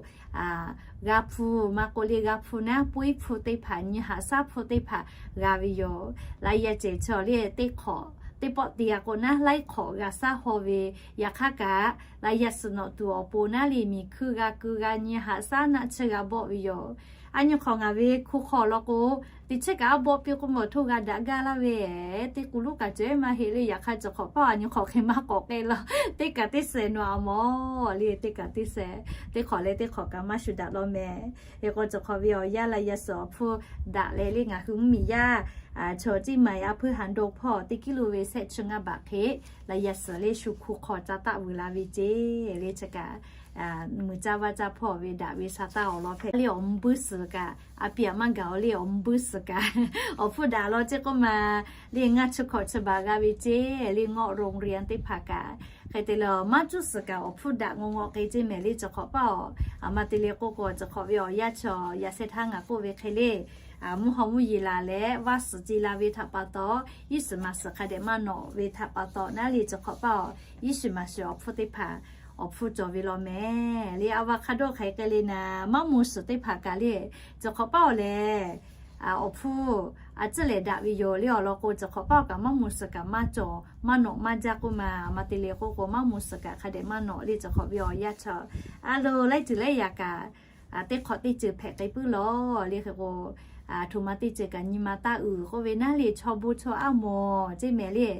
g'a hpu maˇ k'oˆ le g'a hpu naˉ, puiˉ hpu teˇ hpaˍ, nyi haꞈ shaˉ hpu teˇ hpaˍ g'a ve yoˬ. Laˇ yaˇ cehˬ chaw le teˇ hk'awꞈ teˇ pawˆ te-a k'o naˉ, laiˉ hk'awꞈ g'a shaˉ haw ve, yaꞈ hk'aˇ kaꞈ laˇ yaˇ suhˍ nawꞈ tuˬ awˬ pon naˉ le miˬ hkuiˇ g'a keu g'a, nyi haꞈ shaˉ naˆ chi g'a bawˆ ve yoˬ. A nyi hk'awꞈ ngaˬ ve hku hk'aw law k'o, teˇ chiˉ kaꞈ a bawˆ piˇ k'oˆ mawˬ htoˇ g'a daꞈ gaˇ laˇ ve, teˇ k'u luˉ kaꞈ cawˬ-e maˇ heˆ le. Yaꞈ hk'aˇ cawˬ hk'awꞈ paˇ a nyi hk'awꞈ hk'e maˇ k'awꞈ k'ai law, teˇ kaꞈ teˇ sehˍ nawˬ-a mawˬ le, teˇ kaꞈ teˇ sehˍ, teˇ hk'awꞈ leh teˇ hk'awꞈ kaꞈ maˇ shu daꞈ law mehˍ. Hk'e k'o cawˬ hk'awꞈ ve awˬ yaˇ laˇ yaˇ suhˍ awˬ hpfuhˇ daꞈ leh le ngaˬ hui mvuhˇmiˬ yaˇ chaw Ciˇ Maiˍ a hpuiˇ Haˍ Doˆ hpawˇ teˇ kiˇ lo ve sehˆ chi ngaˇ baꞈ hk'e laˇ yaˇ suhˍ le shu hku hk'aw ca taˆ vuiˬ la ve ceˇ le. Chi kaꞈ mui caˇ vaˇ caˇ hpawˇ ve daꞈ ve sha taˇ awˬ lawn hpehꞈ le. Awˬ mvuh buiˇ suhˍ kaꞈ a piˇ aꞈ maˇ gaˬ-oˬ le. Awˬ mvuh buiˇ suhˍ kaꞈ awˬ hpfuhˇ daꞈ law ceˇ k'oˆ ma le, ngaˇ chi hkawꞈ chi baˬ g'a ve ceˇ le. Ngawˆ โรงเรียน teˇ hpaˍ kaꞈ hk'e te leh maˇ cuˇ suhˍ kaꞈ awˬ hpfuhˇ daꞈ ngawˬ ngawˬ k'e ceˇ mehˍ le. Cawˬ hk'awꞈ paˇ-oˬ, a ma te le k'oˆ k'o cawˬ hk'awꞈ ve awˬ yaˇ chaw yaꞈ sheh htaˇ ngaˬ k'oˆ ve hk'e le, mvuhˇ haw mvuhˇ yeˬ laˬ leh vaˇ suhˍ ce la ve htaꞈ pa taw, iˉ shiˍ maˍ shiˍ hk'a dehꞈ maˇ nawꞈ ve htaꞈ pa taw naˉ le, cawˬ hk'awꞈ paˇ-oˬ, iˉ shiˍ maˍ shiˍ awˬ hpfuhˇ teˇ hpaˍ awˬ hpfuhˇ cawˬ ve law mehˍ le. A va hk'a dawˇ hk'aˬ hk'e le naˍ, maˇ mvuh suhˍ teˇ hpaˍ kaꞈ le, cawˬ hk'awꞈ paˇ-oˬ lehˬ, awˬ hpfuhˇ a ciˉ lehˬ daꞈ ve yoˬ le. Awˬ lawn k'o cawˬ hk'awꞈ paˇ-oˬ kaꞈ maˇ mvuh suhˍ kaꞈ maˇ cawˬ, maˇ nawꞈ maˇ jaˇ k'oˆ ma, a ma te le k'oˆ k'o maˇ mvuh suhˍ kaꞈ hk'a dehꞈ maˇ nawꞈ le. Cawˬ hk'awꞈ ve awˬ yaˇ chaw a lo laiˉ ceuˬ laiˉ yaꞈ kaꞈ teˇ hk'awꞈ teˇ ceuˬ hpehꞈ k'ai puiˉ law le. Hk'e k'o htoꞈ ma teˇ ceuˬ kaꞈ nyi ma taˇ uiˍ k'oˆ ve naˉ le, chaw bon chaw aˉ mawˬ ceˇ mehˍ le.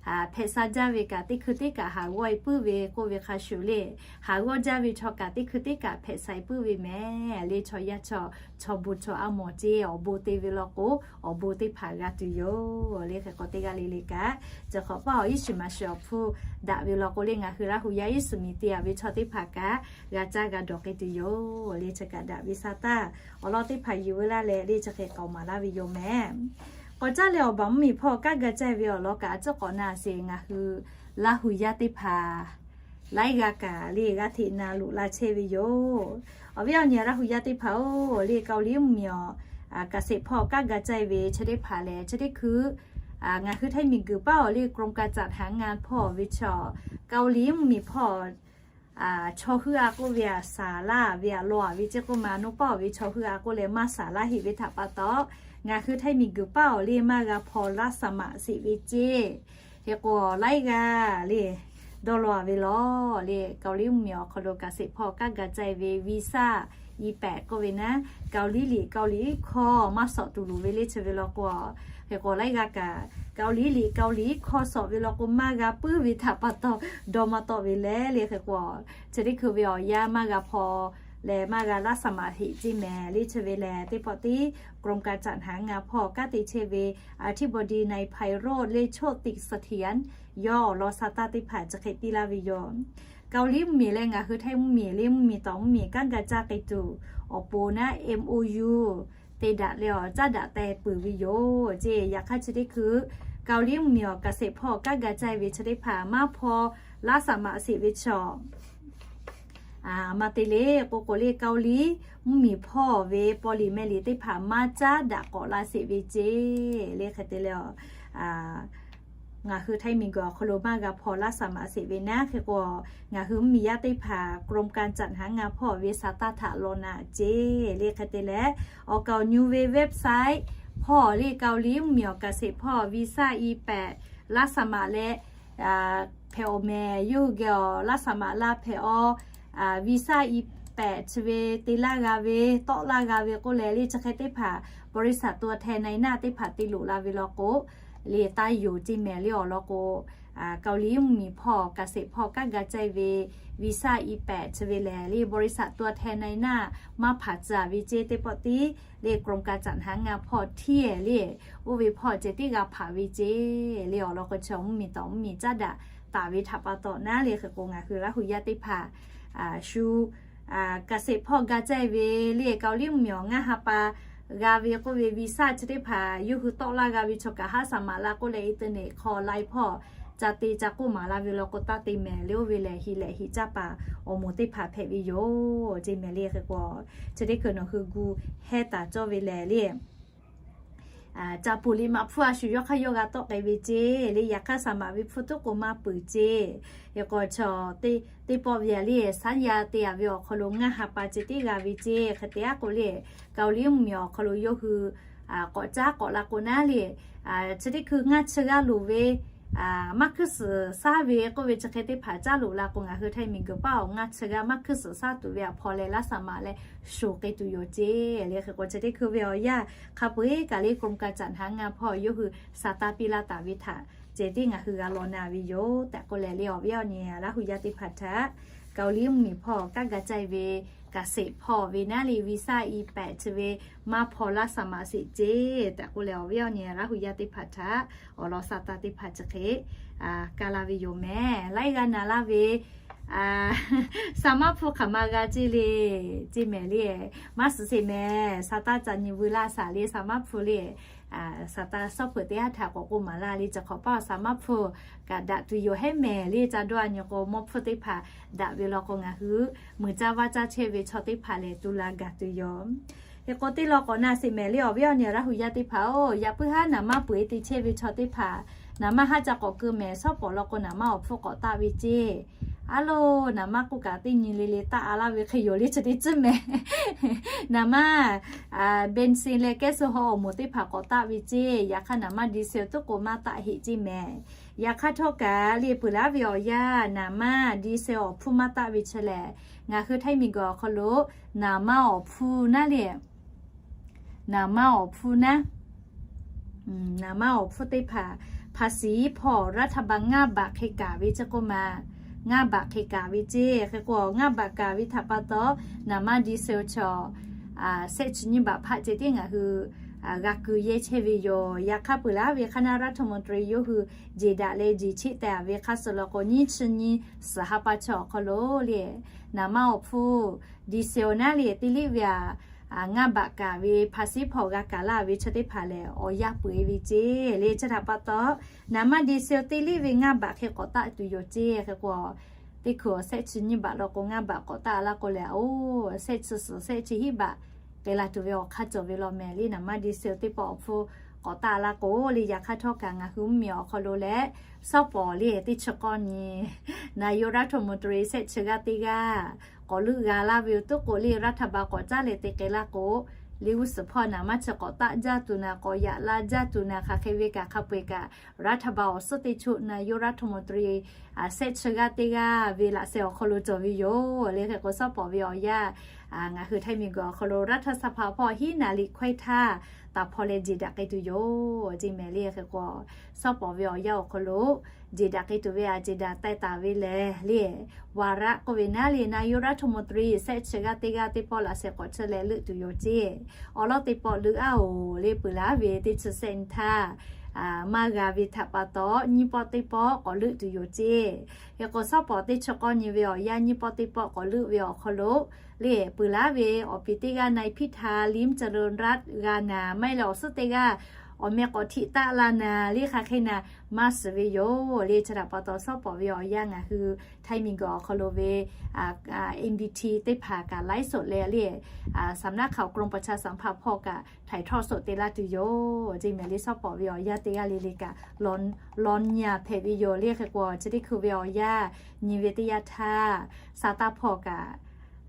Hpehꞈ sha jaˇ ve kaꞈ teˇ hkui teˇ kaꞈ haˍ g'awˇ-e puiˉ ve k'oˆ ve hk'a shuˍ le, haˍ g'awˇ jaˇ ve chaw kaꞈ teˇ hkui teˇ kaꞈ hpehꞈ sha-e puiˉ ve mehˍ le. Chaw yaˇ chaw, chaw bon chaw aˉ mawˬ ceˇ. Awˬ bon te ve law k'o, awˬ bon teˇ hpaˍ g'a tuˬ yoˬ le. Hk'e k'o teˇ g'aˇ le le kaꞈ cawˬ hk'awꞈ paˇ-oˬ, iˉ shiˍ maˍ shiˍ awˬ hpfuhˇ daꞈ ve law k'o le ngaˬ hui Laˇ hu yaˇ iˉ shiˍ miˬ te-a ve chaw teˇ hpaˍ kaꞈ g'a caˇ g'a dawˬ k'ai tuˬ yoˬ le. Chi kaꞈ daꞈ ve sha taˇ awˬ lawn teˇ hpaˍ yuˬ ve laˇ leh le chi hk'e k'aoˍ maˍ laˇ ve yoˬ mehˍ. K'awꞈ caˇ leh awˬ baˬ mvuhˇmiˬ hpawˇ kanˉ ga caˇ ve awˬ lawn kaꞈ a ciˉ k'awꞈ na sheˍ. Ngaˬ hui Laˇ hu yaˇ teˇ hpaˍ laiˉ g'aˇ kaꞈ le g'aˇ hteꞈ na loꞈ la chehˇ ve yoˬ. Awˬ viˉ awˬ nyi Laˇ hu yaˇ teˇ hpaˍ-oˬ le, Kaoˍliˇ mvuhˇmiˬ awˬ kaꞈ sheˍ hpawˇ kanˉ ga caˇ ve chi teˇ hpaˍ lehˬ chi teˇ hkui ngaˬ hui Htaiˇ miˬguiˬ paˇ-oˬ le กรมการจัดหางาน hpawˇ ve chaw, Kaoˍliˇ mvuhˇmiˬ hpawˇ chaw heuˆ-a k'oˆ ve aꞈ saˍ laˇ ve aꞈ law-a ve ceˇ k'oˆ ma, naw paˇ-oˬ ve chaw heuˆ-a k'oˆ leh maˇ saˍ laˇ heˆ ve htaꞈ pa taw, ngaˬ hui Htaiˇ miˬguiˬ paˇ-oˬ le maˇ g'a hpaw laˇ saˍ maꞈ sheˍ ve ceˇ. Hk'e k'o laiˉ g'aˇ le dawˇ law-a ve law le, Kaoˍliˇ mvuhˇmiˬ awˬ hk'aw lo kaꞈ sheˍ hpawˇ kanˉ ga caˇ ve วีซ่า อีแปด k'oˆ ve naˉ, Kaoˍliˇ liꞈ Kaoˍliˇ hkawˇ maˇ sawꞈ tuˬ loˍ ve le chi ve law k'o, hk'e k'o laiˉ g'aˇ kaꞈ Kaoˍliˇ liꞈ Kaoˍliˇ hkawˇ sawꞈ ve law k'o maˇ g'a puiˉ ve htaꞈ pa taw dawˇ maˇ tawˆ ve le le. Hk'e k'o chi teˇ hkui ve awˬ yaˇ maˇ g'a hpaw leh maˇ g'a laˇ saˍ maꞈ heˆ ceˇ mehˍ le. Chi ve lehˬ teˇ pawˆ tiˉ กรมการจัดหางาน hpawˇ kanˉ te chehˇ ve อธิบดีนายไพโรจน์ เลิศโชติเสถียร yawˇ awˬ lawn sha taˇ teˇ hpaˍ chi hk'e piˇ laˇ ve yoˬ. Kaoˍliˇ mvuhˇmiˬ leh ngaˬ hui Htaiˇ mvuhˇmiˬ le mvuhˇmiˬ tawˍ mvuhˇmiˬ kanˉ ga caˇ k'ai tuˬ awˬ pon naˉ MOU te daꞈ leh awˬ caˉ daꞈ teh peuˬ ve yoˬ ceˇ. Yaꞈ hk'aˇ chi teˇ hkui Kaoˍliˇ mvuhˇmiˬ awˬ kaꞈ sheˍ hpawˇ kanˉ ga caˇ ve chi teˇ hpaˍ maˇ hpaw laˇ saˍ maꞈ sheˍ ve chaw, a ma te le k'o k'o le Kaoˍliˇ mvuhˇmiˬ hpawˇ ve paw liꞈ meh liꞈ teˇ hpaˍ maˇ caˉ daꞈ k'awꞈ la sheˍ ve ceˇ le. Hk'e te leh ngaˬ hui Htaiˇ miˬguiˬ awˬ hk'aw lo maˇ g'a hpaw laˇ saˍ maꞈ sheˍ ve naˉ hk'e k'o, ngaˬ hui mvuhˇmiˬ yaˇ teˇ hpaˍ กรมการจัดหางาน hpawˇ ve sha taˇ htaꞈ law naꞈ ceˇ le. Hk'e te leh awˬ kaˍ awˬ nyu ve website hpawˇ le, Kaoˍliˍ mvuhˇmiˬ awˬ เกษตร hpawˇ วีซ่า อีแปด laˇ สมัคร leh hpehꞈ awˬ mehˍ. Yawˇ hui geh awˬ laˇ สมัคร la hpehꞈ awˬ วีซ่า อีแปด chi ve te laˇ g'a ve, tawˆ laˇ g'a ve k'oˆ leh le, chi hk'e teˇ hpaˍ บริษัท ตัวแทนนายหน้า teˇ hpaˍ te loꞈ la ve law k'o, le taˇ yonˍ ceˇ mehˍ le awˬ lawn k'o, Kaoˍliˍ mvuhˇmiˬ hpawˇ เกษตร hpawˇ kaꞈ g'a caiˇ ve วีซ่า อีแปด chi ve lehˬ le, บริษัท ตัวแทนนายหน้า maˇ hpanˍ tcuh ve ceˇ. Teˇ pawˆ tiˉ le กรมการจัดหางาน hpawˇ htiˇ le, oˇ ve hpawˇ ceh tiˉ g'a hpanˍ ve ceˇ le awˬ lawn k'o, chaw mvuhˇmiˬ tawˍ mvuhˇmiˬ caˉ daꞈ taˍ ve htaꞈ pa taw naˉ le, hk'e k'o ngaˬ hui Laˇ hu yaˇ teˇ hpaˍ shu เกษตร hpawˇ g'a caiˇ ve le, Kaoˍliˍ mvuhˇmiˬ awˬ ngaˇ ha pa g'a ve k'oˆ ve วีซ่า chi teˇ hpaˍ yawˇ hui tawˆ laˇ g'a ve chaw kaꞈ haˉ สมัคร la k'oˆ leh, internet hk'aw live hpawˇ ca te ca k'oˆ maˍ la ve law k'o, taˇ te mehˍ le. Oˇ ve lehˬ, hiˍ lehꞈ hiˍ caˇ paˍ awˬ moˍ teˇ hpaˍ hpehꞈ ve yoˬ ceˇ mehˍ le. Hk'e k'o, chi teˇ hkui nawˬ hui gu hehˉ taˍ cawˇ ve lehˬ le, ca puˍ liꞈ maꞈ hpfuhˇ a shu yawˇ hk'aˇ yawˇ g'a tawˆ k'ai ve ceˇ le. Yaꞈ hk'aˇ สมัคร ve hpfuhˇ tuˉ k'o maˇ peuˬ ceˇ. Hk'e k'o, chaw teˇ pawˆ ve a le, สัญญา te a ve awˬ hk'aw lo ngaˇ ha pa ceh tiˉ g'a ve ceˇ. Hk'e te aˉ k'o le, Kaoˍliˍ mvuhˇmiˬ awˬ hk'aw lo yawˇ hui k'awꞈ caˉ k'awꞈ la k'o naˉ le, chi teˇ hkui ngaˇ chi g'aˇ loˍ ve maˇ hkuiˇ suhˍ shaˉ ve k'oˆ ve chi hk'e teˇ hpaˍ caˉ loˍ la k'o, ngaˬ hui Htaiˇ miˬguiˬ paˇ awˬ ngaˇ chi g'aˇ maˇ hkuiˇ suhˍ shaˉ tuˬ ve awˬ hpawˇ leh สมัคร leh shoˍ k'ai tuˬ yoˬ ceˇ le. Hk'e k'o, chi teˇ hkui ve awˬ yanˇ hk'a peu-eˬ kaꞈ le กรมการจัดหางาน hpawˇ yawˇ hui sa taˇ piˇ laˇ taˍ ve htaꞈ ceh tiˉ ngaˬ hui g'a law na ve yoˬ tehꞈ k'oˆ leh le, awˬ viˉ awˬ nyi Laˇ hu yaˇ teˇ hpaˍ htaꞈ Kaoˍliˍ mvuhˇmiˬ hpawˇ kaꞈ g'a caiˇ ve เกษตร hpawˇ ve naˉ le, วีซ่า อีแปด chi ve maˇ hpawˇ laˇ สมัคร sheˍ ceˇ tehꞈ k'oˆ leh, awˬ viˉ awˬ nyi Laˇ hu yaˇ teˇ hpaˍ htaꞈ awˬ lawn sa taˇ teˇ hpaˍ chi hk'e ka la ve yoˬ mehˍ. Laiˉ g'aˇ na laˇ ve สมัคร hpu hk'aˬ ma g'a ceˇ le, ceˇ mehˍ le. Maˇ suhˍ sheˍ mehˍ, sa taˇ ca nyi veu laˇ shaˍ le สมัคร hpu le. Saˍtanˍ shawˉ hpeuꞈ teˇ haˉ htaꞈ k'awꞈ k'oˆ maˍ laˇ le, chi hk'awꞈ paˇ สมัคร hpu kaꞈ daꞈ tuˬ yoˬ hehˉ mehˍ le. Ca dawˇ a nyi k'o, mawˇ hpfuhˇ teˇ hpaˍ daꞈ ve law k'o, ngaˬ hui muiˬ caˇ vaˇ caˇ chehˇ ve chaw teˇ hpaˍ lehˬ, tu la gaˬ tuˬ yoˬ. Hk'e k'o, teˇ law k'awꞈ na sheˍ mehˍ le, awˬ viˉ awˬ nyi Laˇ hu yaˇ teˇ hpaˍ-oˬ, yaꞈ puiˉ haˉ naˍ manˇ peuˬ-eˬ te chehˇ ve chaw teˇ hpaˍ, naˍ manˇ haˉ ca k'awꞈ keu mehˍ. Shawˉ pawˍ law k'o, naˍ manˇ awˬ hpfuhˇ k'awꞈ taˆ ve ceˇ. A loˬ, naˍ manˇ k'oˆ kaꞈ teˇ nyi le le taˆ a laˇ ve hk'e yoˬ le, chi teˇ tcuhˉ mehˍ. Naˍ manˇ เบนซิน leh แก๊สโซฮอล์ awˬ moˍ teˇ hpaˍ k'awꞈ taˆ ve ceˇ. Yaꞈ hk'aˇ, naˍ manˇ ดีเซล tuˉ k'o maˇ taˆ heˆ ceˇ mehˍ. Yaꞈ hk'aˇ htawˇ kaꞈ le, peuˬ laˇ ve awˬ yanˇ naˍ manˇ ดีเซล awˬ hpfuhˇ maˇ taˆ ve chi lehˬ, ngaˬ hui Htaiˇ miˬguiˬ awˬ hk'aw lo naˍ manˇ awˬ hpfuhˇ naˉ le, naˍ manˇ awˬ hpfuhˇ naˉ, naˍ manˇ awˬ hpfuhˇ teˇ hpaˍ ภาษี hpawˇ รัฐบาล ngaˇ baꞈ hk'e kaꞈ ve ceˇ k'oˆ ma. Ngaˇ baꞈ hk'e kaꞈ ve ceˇ. Hk'e k'o, ngaˇ baꞈ kaꞈ ve htaꞈ pa taw, naˍ manˇ ดีเซล chaw shehˆ chi nyiˇ baꞈ hpaˆ ceh tiˉ ngaˬ hui g'a keu yehˇ chehˇ ve yoˬ. Yaꞈ hk'aˇ, peuˬ laˇ ve hk'aˇ naˉ รัฐมนตรี yawˇ hui jeˬ daꞈ leh jeˬ cheˆ teh a ve hk'a shuˍ law k'o, nyiˇ chi nyi suhˍ ha pa chaw awˬ hk'aw lo le, naˍ manˇ awˬ hpfuhˇ ดีเซล naˉ le, teˇ liˇ ve a ngaˇ baꞈ kaꞈ ve ภาษี hpawˇ g'a kaꞈ laˇ ve chaw teˇ hpaˍ lehˬ, awˬ yanˇ peuˬ-e ve ceˇ le. Chi htaꞈ pa taw, naˍ manˇ ดีเซล teˇ liˇ ve ngaˇ baꞈ hk'e k'awꞈ taˆ tuˬ yoˬ ceˇ. Hk'e k'o, teˇ hkui awˬ shehˆ chi nyiˇ baꞈ law k'o, ngaˇ baꞈ k'awꞈ taˆ laˇ k'o lehˬ, oˬ, shehˆ chi suhˍ shehˆ chi hiˉ baꞈ k'ai la tuˬ ve awˬ hk'aˇ cawˬ ve law mehˍ le. Naˍ manˇ ดีเซล teˇ pawˆ awˬ hpfuhˇ k'awꞈ taˆ laˇ k'o le, yaꞈ hk'aˇ htawˇ kaꞈ ngaˬ hui mvuhˇmiˬ awˬ hk'aw lo leh, shawˉ pawˍ le teˇ chi k'awˇ nyi นายกรัฐมนตรี shehˆ chi g'aˇ teˇ g'aˇ k'awꞈ leuˆ g'a laˇ ve yoˬ. Tuˉ k'o le, รัฐบาล k'awꞈ caˉ leh te k'ai laˇ k'o, le g'uˇ suhˍ hpawˇ naˍ manˇ chi k'awꞈ taˆ jaˇ tuˬ naˍ, k'awꞈ yaꞈ la jaˇ tuˬ naˍ, hk'aˬ hk'e ve kaꞈ hk'a peu-eˬ kaꞈ รัฐบาล awˬ suhˉ teˇ choˆ นายกรัฐมนตรี shehˆ chi g'aˇ teˇ g'aˇ ve laꞈ sheh awˬ hk'aw lo cawˬ ve yoˬ le. Hk'e k'o, shawˉ pawˍ ve awˬ yanˇ ngaˬ hui Htaiˇ miˬguiˬ awˬ hk'aw lo รัฐสภา hpawˇ hiˉ naˍ liꞈ hkawehˇ htaˇ, taˍ hpawˇ leh jeˬ daꞈ k'ai tuˬ yoˬ ceˇ mehˍ le. Hk'e k'o, shawˉ pawˍ ve awˬ yanˇ awˬ hk'aw lo jeˬ daꞈ k'ai tuˬ ve a, jeˬ daꞈ teh taˍ ve lehˬ le, วาระ k'oˆ ve naˉ le, นายกรัฐมนตรี shehˆ chi g'aˇ teˇ g'aˇ teˇ pawˆ laꞈ sheh k'awꞈ chi leh leuˆ tuˬ yoˬ ceˇ. Awˬ lawn teˇ pawˆ leuˆ a oˬ le, peuˬ laˇ ve teˇ chi shehˆ nyi htaˇ maˇ g'a ve htaꞈ pa taw, nyiˇ pawˆ teˇ pawˆ k'awꞈ leuˆ tuˬ yoˬ ceˇ. Hk'e k'o, shawˉ pawˍ teˇ chi k'awˇ nyi ve awˬ yanˇ nyiˇ pawˆ teˇ pawˆ k'awꞈ leuˆ ve awˬ hk'aw lo le, peuˬ laˇ ve awˬ piˍ teˇ g'aˇ นายพิธา ลิ้มเจริญรัตน์ g'a naˍ, maˇ heˆ leh awˬ suhˉ teˇ g'aˇ awˬ meh k'awꞈ htiꞈ taˆ la naˍ le, hk'aˬ hk'e naˍ maˇ shiˍ ve yoˬ le. Chi htaꞈ pa taw, shawˉ pawˍ ve awˬ yanˇ ngaˬ hui Htaiˇ miˬguiˬ awˬ hk'aw lo ve เอ็มบีที teˇ hpaˍ kaꞈ ไลฟ์สด leh le, สำนักข่าวกรมประชาสัมพันธ์ hpawˇ kaꞈ ถ่ายทอดสด te laˇ tuˬ yoˬ ceˇ mehˍ le. Shawˉ pawˍ ve awˬ yanˇ teˇ g'aˇ le le kaꞈ lawn nyi a hpehꞈ ve yoˬ le. Hk'e k'o, chi teˇ hkui ve awˬ yanˇ nyi ve teˇ yanˇ htaˇ, Saˍtanˍ hpawˇ kaꞈ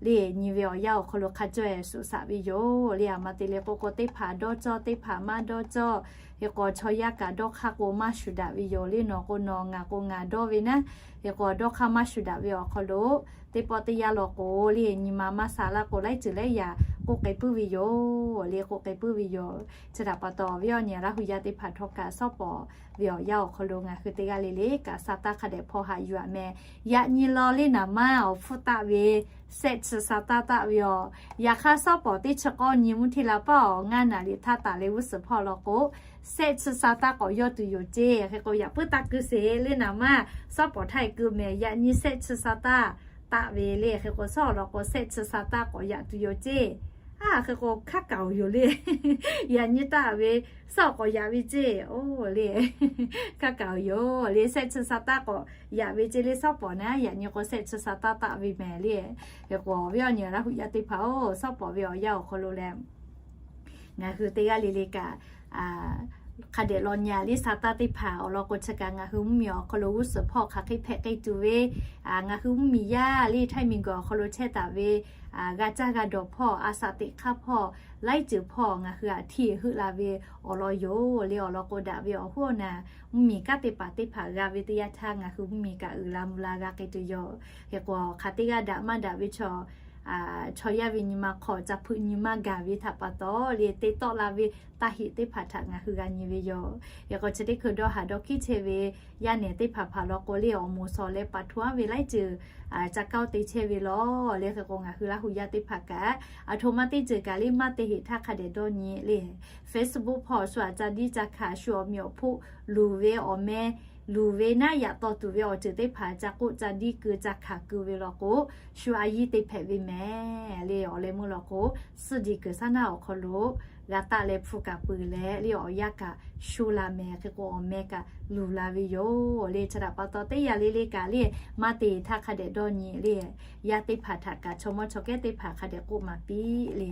le nyi ve awˬ yanˇ awˬ hk'aw lo hk'a caweh suhˍ shaꞈ ve yoˬ le. Aˬ ma te le k'o k'o, teˇ hpaˍ dawˇ cawˇ, teˇ hpaˍ maˇ dawˇ cawˇ. Hk'e k'o, chaw yaˇ kaꞈ dawˇ hk'aˇ k'o maˇ shuˍ daꞈ ve yoˬ le. Nawˬ k'o nawˬ, ngaˬ k'o ngaˬ dawˇ ve naˉ. Hk'e k'o, dawˇ hk'aˇ maˇ shuˍ daꞈ ve awˬ hk'aw lo, teˇ pawˆ teˇ yanˇ law k'o le, nyi ma maˇ sha laˇ k'o, laiˉ ceuˬ laiˉ yaꞈ k'oˆ k'ai puiˉ ve yoˬ le, k'oˆ k'ai puiˉ ve yoˬ. Chi htaꞈ pa taw, awˬ viˉ awˬ nyi Laˇ hu yaˇ teˇ hpaˍ htawˇ kaꞈ, shawˉ pawˍ ve awˬ yanˇ awˬ hk'aw lo ngaˬ hui teˇ g'aˇ le le kaꞈ, sa taˇ hk'a dehꞈ hpawˇ haꞈ yuˬ aꞈ meh. Yaꞈ nyi law le naˍ manˇ awˬ hpfuhˇ taˆ ve sehˆ chi sa taˇ taˆ ve yoˬ. Yaꞈ hk'aˇ, shawˉ pawˍ teˇ chi k'awˇ nyi mvuhˇ hteˇ la paˆ awˬ ngaˇ naˍ riˍ htaˇ taˍ leh g'uˇ suhˍ hpawˇ law k'o, sehˆ chi sa taˇ k'awꞈ yawˇ tuˬ yoˬ ceˇ. Hk'e k'o, yaꞈ puiˉ taˇ keu sheˍ le naˍ manˇ, shawˉ pawˍ htaˇ keu meh. Yaꞈ nyi sehˆ chi sa taˇ taˆ ve le. Hk'e k'o, shawˉ awˬ lawn k'o, sehˆ chi sa taˇ k'awꞈ yaꞈ tuˬ yoˬ ceˇ. A, hk'e k'o, hk'a kaˍ oˬ yoˬ le. Yaꞈ nyi taˆ ve, shawˉ k'awꞈ yaꞈ ve ceˇ. Oˇ le, hk'a kaˍ oˬ yoˬ le. Sehˆ chi sa taˇ k'awꞈ yaꞈ ve ceˇ le, shawˉ pawˍ naˉ. Yaꞈ nyi k'o, sehˆ chi sa taˇ taˆ ve meh le. Hk'e k'o, awˬ viˉ awˬ nyi Laˇ hu yaˇ teˇ hpaˍ-oˬ, shawˉ pawˍ ve awˬ yanˇ awˬ hk'aw lo leh ngaˬ hui teˇ g'aˇ le le kaꞈ, hk'a dehꞈ law nyi le sa taˇ teˇ hpaˍ awˬ lawn k'o, chi kaꞈ ngaˬ hui mvuhˇ miˬ awˬ hk'aw lo g'uˇ suhˍ hpawˇ hk'aˬ hk'e hpehꞈ k'ai tuˬ ve, ngaˬ hui mvuhˇ miˬ yaˇ le htaiˇ miˬ guiˬ awˬ hk'aw lo chehˇ taˍ ve, g'a caˇ g'a dawˬ hpawˇ, a saꞈ teꞈ hk'aˇ hpawˇ, laiˉ ceuˬ hpawˇ ngaˬ hui htaꞈ hteˇ heuˆ la ve awˬ lawn yoˬ le. Awˬ lawn k'o, daꞈ ve awˬ hoˉ awˬ naˍ mvuhˇ miˬ kanˉ te paˍ teˇ hpaˍ g'a ve teˇ yanˇ htaˇ, ngaˬ hui mvuhˇ miˬ kaꞈ uiˍ la mvuh la g'a k'ai tuˬ yoˬ. Hk'e k'o, hk'aˬ teˇ g'aˇ daꞈ maˇ daꞈ ve chaw, chaw yaˇ ve nyi ma hk'aw ca hpeuꞈ nyi maˇ gaˬ ve htaꞈ pa taw le, te tawˆ la ve taˇ heꞈ teˇ hpaˍ htaꞈ ngaˬ hui g'a nyi ve yoˬ. Hk'e k'o, chi teˇ hkui dawˇ haˍ dawˇ hkiˉ chehˇ ve yaˇ nehˬ teˇ hpaˍ hpaˍ law k'o le, awˬ moˍ shawˍ leh pa htoꞈ aˉ ve laiˉ ceuˬ ca kaoˇ te chehˇ ve lawˬ le. Hk'e k'o, ngaˬ hui Laˇ hu yaˇ teˇ hpaˍ kaꞈ, aˬ htoꞈ ma teˇ ceuˬ kaꞈ le maˇ te heꞈ htaˇ hk'a dehꞈ dawˇ nyi le. Facebook hpawˇ shu aꞈ ca diˇ ca hkanˍ, shu awˬ meꞈ awˬ hpoˆ luˬ ve awˬ meh luˬ ve naˉ, yaꞈ taw tuˬ ve awˬ ceuˬ teˇ hpaˍ ca k'oˆ ca diˇ keu ca hkanˍ keu ve law k'o, shu a yiˇ te hpehꞈ ve mehˍ le. Awˬ leh meuˇ law k'o, suhˆ diˬ kuiˬ saˉ naˆ awˬ hk'aw lo g'a taˆ leh hpu kaꞈ peuˬ leh le, awˬ yanˇ kaꞈ sho la mehˍ. Hk'e k'o, awˬ meh kaꞈ luˬ la ve yoˬ le. Chi htaꞈ pa taw, teˇ yanˇ le le kaꞈ le, maˇ te htaˇ hk'a dehꞈ dawˇ nyi le. Yaˇ teˇ hpaˍ htaꞈ kaꞈ, chaw mawˇ chaw kehˉ teˇ hpaˍ hk'a dehꞈ k'oˆ maˍ piˇ le.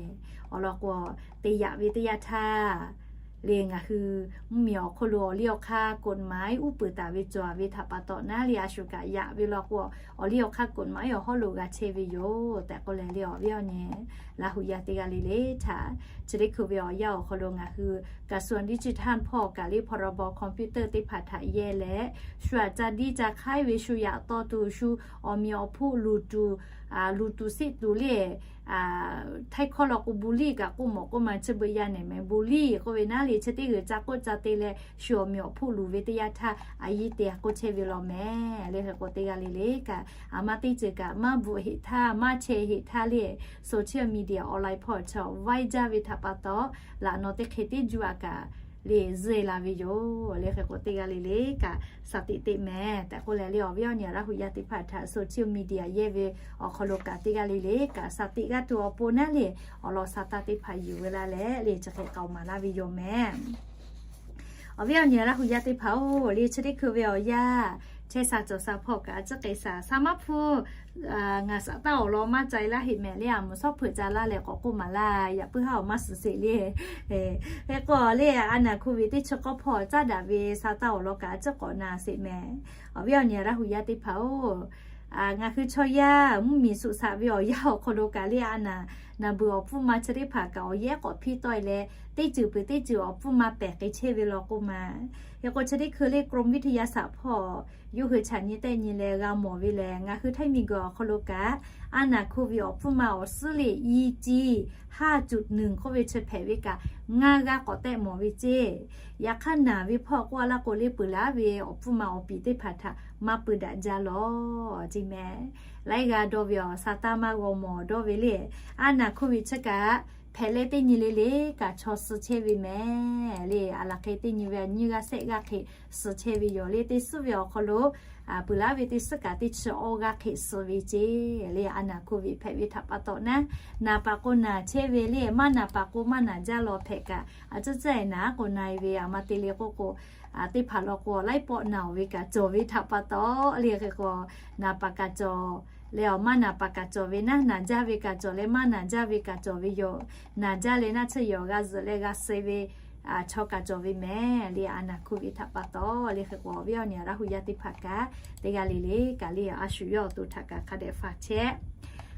Awˬ lawn k'o, te yaꞈ ve teˇ yanˇ htaˇ le, ngaˬ hui mvuhˇ miˬ awˬ hk'aw lo awˬ liˇ awˬ hk'aˇ กฎหมาย uˉ peunˍ taˍ ve cawˬ ve htaꞈ pa taw naˉ le, a shu kaꞈ yaꞈ ve law k'o, awˬ liˇ awˬ hk'aˇ กฎหมาย awˬ hawˉ lo g'a chehˇ ve yoˬ tehꞈ k'oˆ leh le, awˬ viˉ awˬ nyi Laˇ hu yaˇ teˇ g'aˇ le le htaꞈ, chi teˇ hkui ve awˬ yanˇ awˬ hk'aw lo ngaˬ hui กระทรวงดิจิทัล hpawˇ kaꞈ le พรบ คอมพิวเตอร์ teˇ hpaˍ htaꞈ yehˇ leh, shu aꞈ ca diˇ ca hk'aiˉ ve, shu yaꞈ taw tuˬ, shu awˬ meꞈ awˬ hpoˆ luˬ tuˬ, luˬ tuˬ siˆ tuˬ le, htaiˇ hkawˇ law k'o บูลลี่ kaꞈ k'oˆ mawˬ k'oˆ ma, chi beuꞈ yaˇ nehˬ mehˍ บูลลี่ k'oˆ ve naˉ le, chi teˇ g'uiˬ ca k'oˆ ca te leh shu awˬ meꞈ awˬ hpoˆ luˬ ve teˇ yanˇ htaˇ a yiˇ te k'oˆ chehˇ ve law mehˍ le. Hk'e k'o, teˇ g'aˇ le le kaꞈ, aˬ ma teˇ ceuˬ kaꞈ maˇ bvuhꞈ heꞈ htaˇ, maˇ chehˇ heꞈ htaˇ le, social media online hpawˇ chaw vaiˇ jaˇ ve htaꞈ pa taw, laꞈ naw teˇ hk'e teˇ juˇ aꞈ kaꞈ le zuhˇ e la ve yoˬ le. Hk'e k'o, teˇ g'aˇ le le kaꞈ, shaˍ tiꞈ teꞈ mehˍ tehꞈ k'oˆ leh le, awˬ viˉ awˬ nyi Laˇ hu yaˇ teˇ hpaˍ htaꞈ social media yehˇ ve awˬ hk'aw lo kaꞈ, teˇ g'aˇ le le kaꞈ shaˍ tiꞈ g'aˇ tuˬ awˬ pon naˉ le, awˬ lawn sa taˇ teˇ hpaˍ yuˬ ve laˇ leh le, chi hk'e k'aoˍ maˍ laˇ ve yoˬ mehˍ. Awˬ viˉ awˬ nyi Laˇ hu yaˇ teˇ hpaˍ-oˬ le, chi teˇ hkui ve awˬ yanˇ chehˇ sha cawˬ sha hpawˇ kaꞈ, a ciˉ k'ai sha sha maˇ hpu ngaˬ shaˍ taˇ awˬ lawn maˇ ca e laˇ heꞈ mehˍ le. Aˬ mvuhˬ shawˉ hpeuꞈ ca laˇ leh k'awꞈ k'oˆ maˍ laˇ, yaꞈ puiˉ haˉ awˬ maˇ suhˍ sheˍ le. Hk'e k'o le, a naˍ โควิด teˇ chi k'awˇ hpawˇ caˉ daꞈ ve sha taˇ awˬ lawn kaꞈ, a ciˉ k'awꞈ na sheˍ mehˍ. Awˬ viˉ awˬ nyi Laˇ hu yaˇ teˇ hpaˍ-oˬ, ngaˬ hui chaw yaˇ mvuhˇ miˬ suꞈ shaꞈ ve awˬ yanˇ awˬ hk'aw lo kaꞈ le, a naˍ naˍ beuˬ awˬ hpfuhˇ ma chi teˇ hpaˍ kaꞈ awˬ yehˉ k'awꞈ hpiˇ tawˆ e leh, teˇ ceuˬ peuˬ teˇ ceuˬ awˬ hpfuhˇ ma pehˬ k'ai chehˇ ve law k'oˆ ma. Hk'e k'o, chi teˇ hkui le กรมวิทยาศาสตร์ hpawˇ yawˇ hui chaꞈ nyi tehˆ nyi leh g'a mawˬ ve lehˬ, ngaˬ hui Htaiˇ miˬguiˬ awˬ hk'aw lo kaꞈ, a naˍ โควิด awˬ hpfuhˇ ma awˬ suhˉ le อีจี ห้าจุดหนึ่ง k'oˆ ve chi hpehꞈ ve kaꞈ, ngaˇ g'aˇ k'awꞈ tehˆ mawˬ ve ceˇ. Yaꞈ hk'aˇ naˬ ve hpawˇ k'oˆ a laˇ k'o le, peuˬ laˇ ve awˬ hpfuhˇ ma awˬ piˍ teˇ hpaˍ htaꞈ maˇ pui daꞈ jaˇ lawˬ ceˇ mehˍ. Laiˉ g'aˇ dawˇ ve awˬ sha taˇ maˇ g'aw mawˬ dawˇ ve le. A naˍ โควิด chi kaꞈ hpehꞈ leh teˇ nyi le le kaꞈ chaw suh chehˇ ve mehˍ le. A laˬ hk'e teˇ nyi ve a nyiˇ g'aˇ shehˆ g'aˇ hk'e suh chehˇ ve yoˬ le. Teˇ suhˉ ve awˬ hk'aw lo peuˬ laˇ ve teˇ suhˉ kaꞈ teˇ chi awˇ g'aˇ hk'e suh ve ceˇ le. A naˍ โควิด hpehꞈ ve htaꞈ pa taw naˉ, naˍ paˍ k'o naˍ chehˇ ve le, maˇ naˍ paˍ k'o maˇ naˍ jaˇ law hpehꞈ kaꞈ, a ciˉ ciˉ e naˍ k'o na e ve, aˬ ma te le k'oˆ k'o, teˇ hpaˍ law k'o laiˉ pawˆ naˬ oˬ ve kaꞈ cawˬ ve htaꞈ pa taw le. Hk'e k'o, naˍ paˍ kaꞈ cawˬ leh awˬ maˇ naˍ paˍ kaꞈ cawˬ ve naˉ, naˍ jaˇ ve kaꞈ cawˬ leh maˇ naˍ jaˇ ve kaꞈ cawˬ ve yoˬ. Naˍ jaˇ leh naˉ chi yoˬ g'a zuhꞈ leh g'a suh ve chaw kaꞈ cawˬ ve mehˍ le. A naˍ โควิด htaꞈ pa taw le. Hk'e k'o, awˬ viˉ awˬ nyi Laˇ hu yaˇ teˇ hpaˍ kaꞈ, teˇ g'aˇ le le kaꞈ le, a shu yawˇ awˬ to htaꞈ kaꞈ hk'a dehꞈ faˍ chehˇ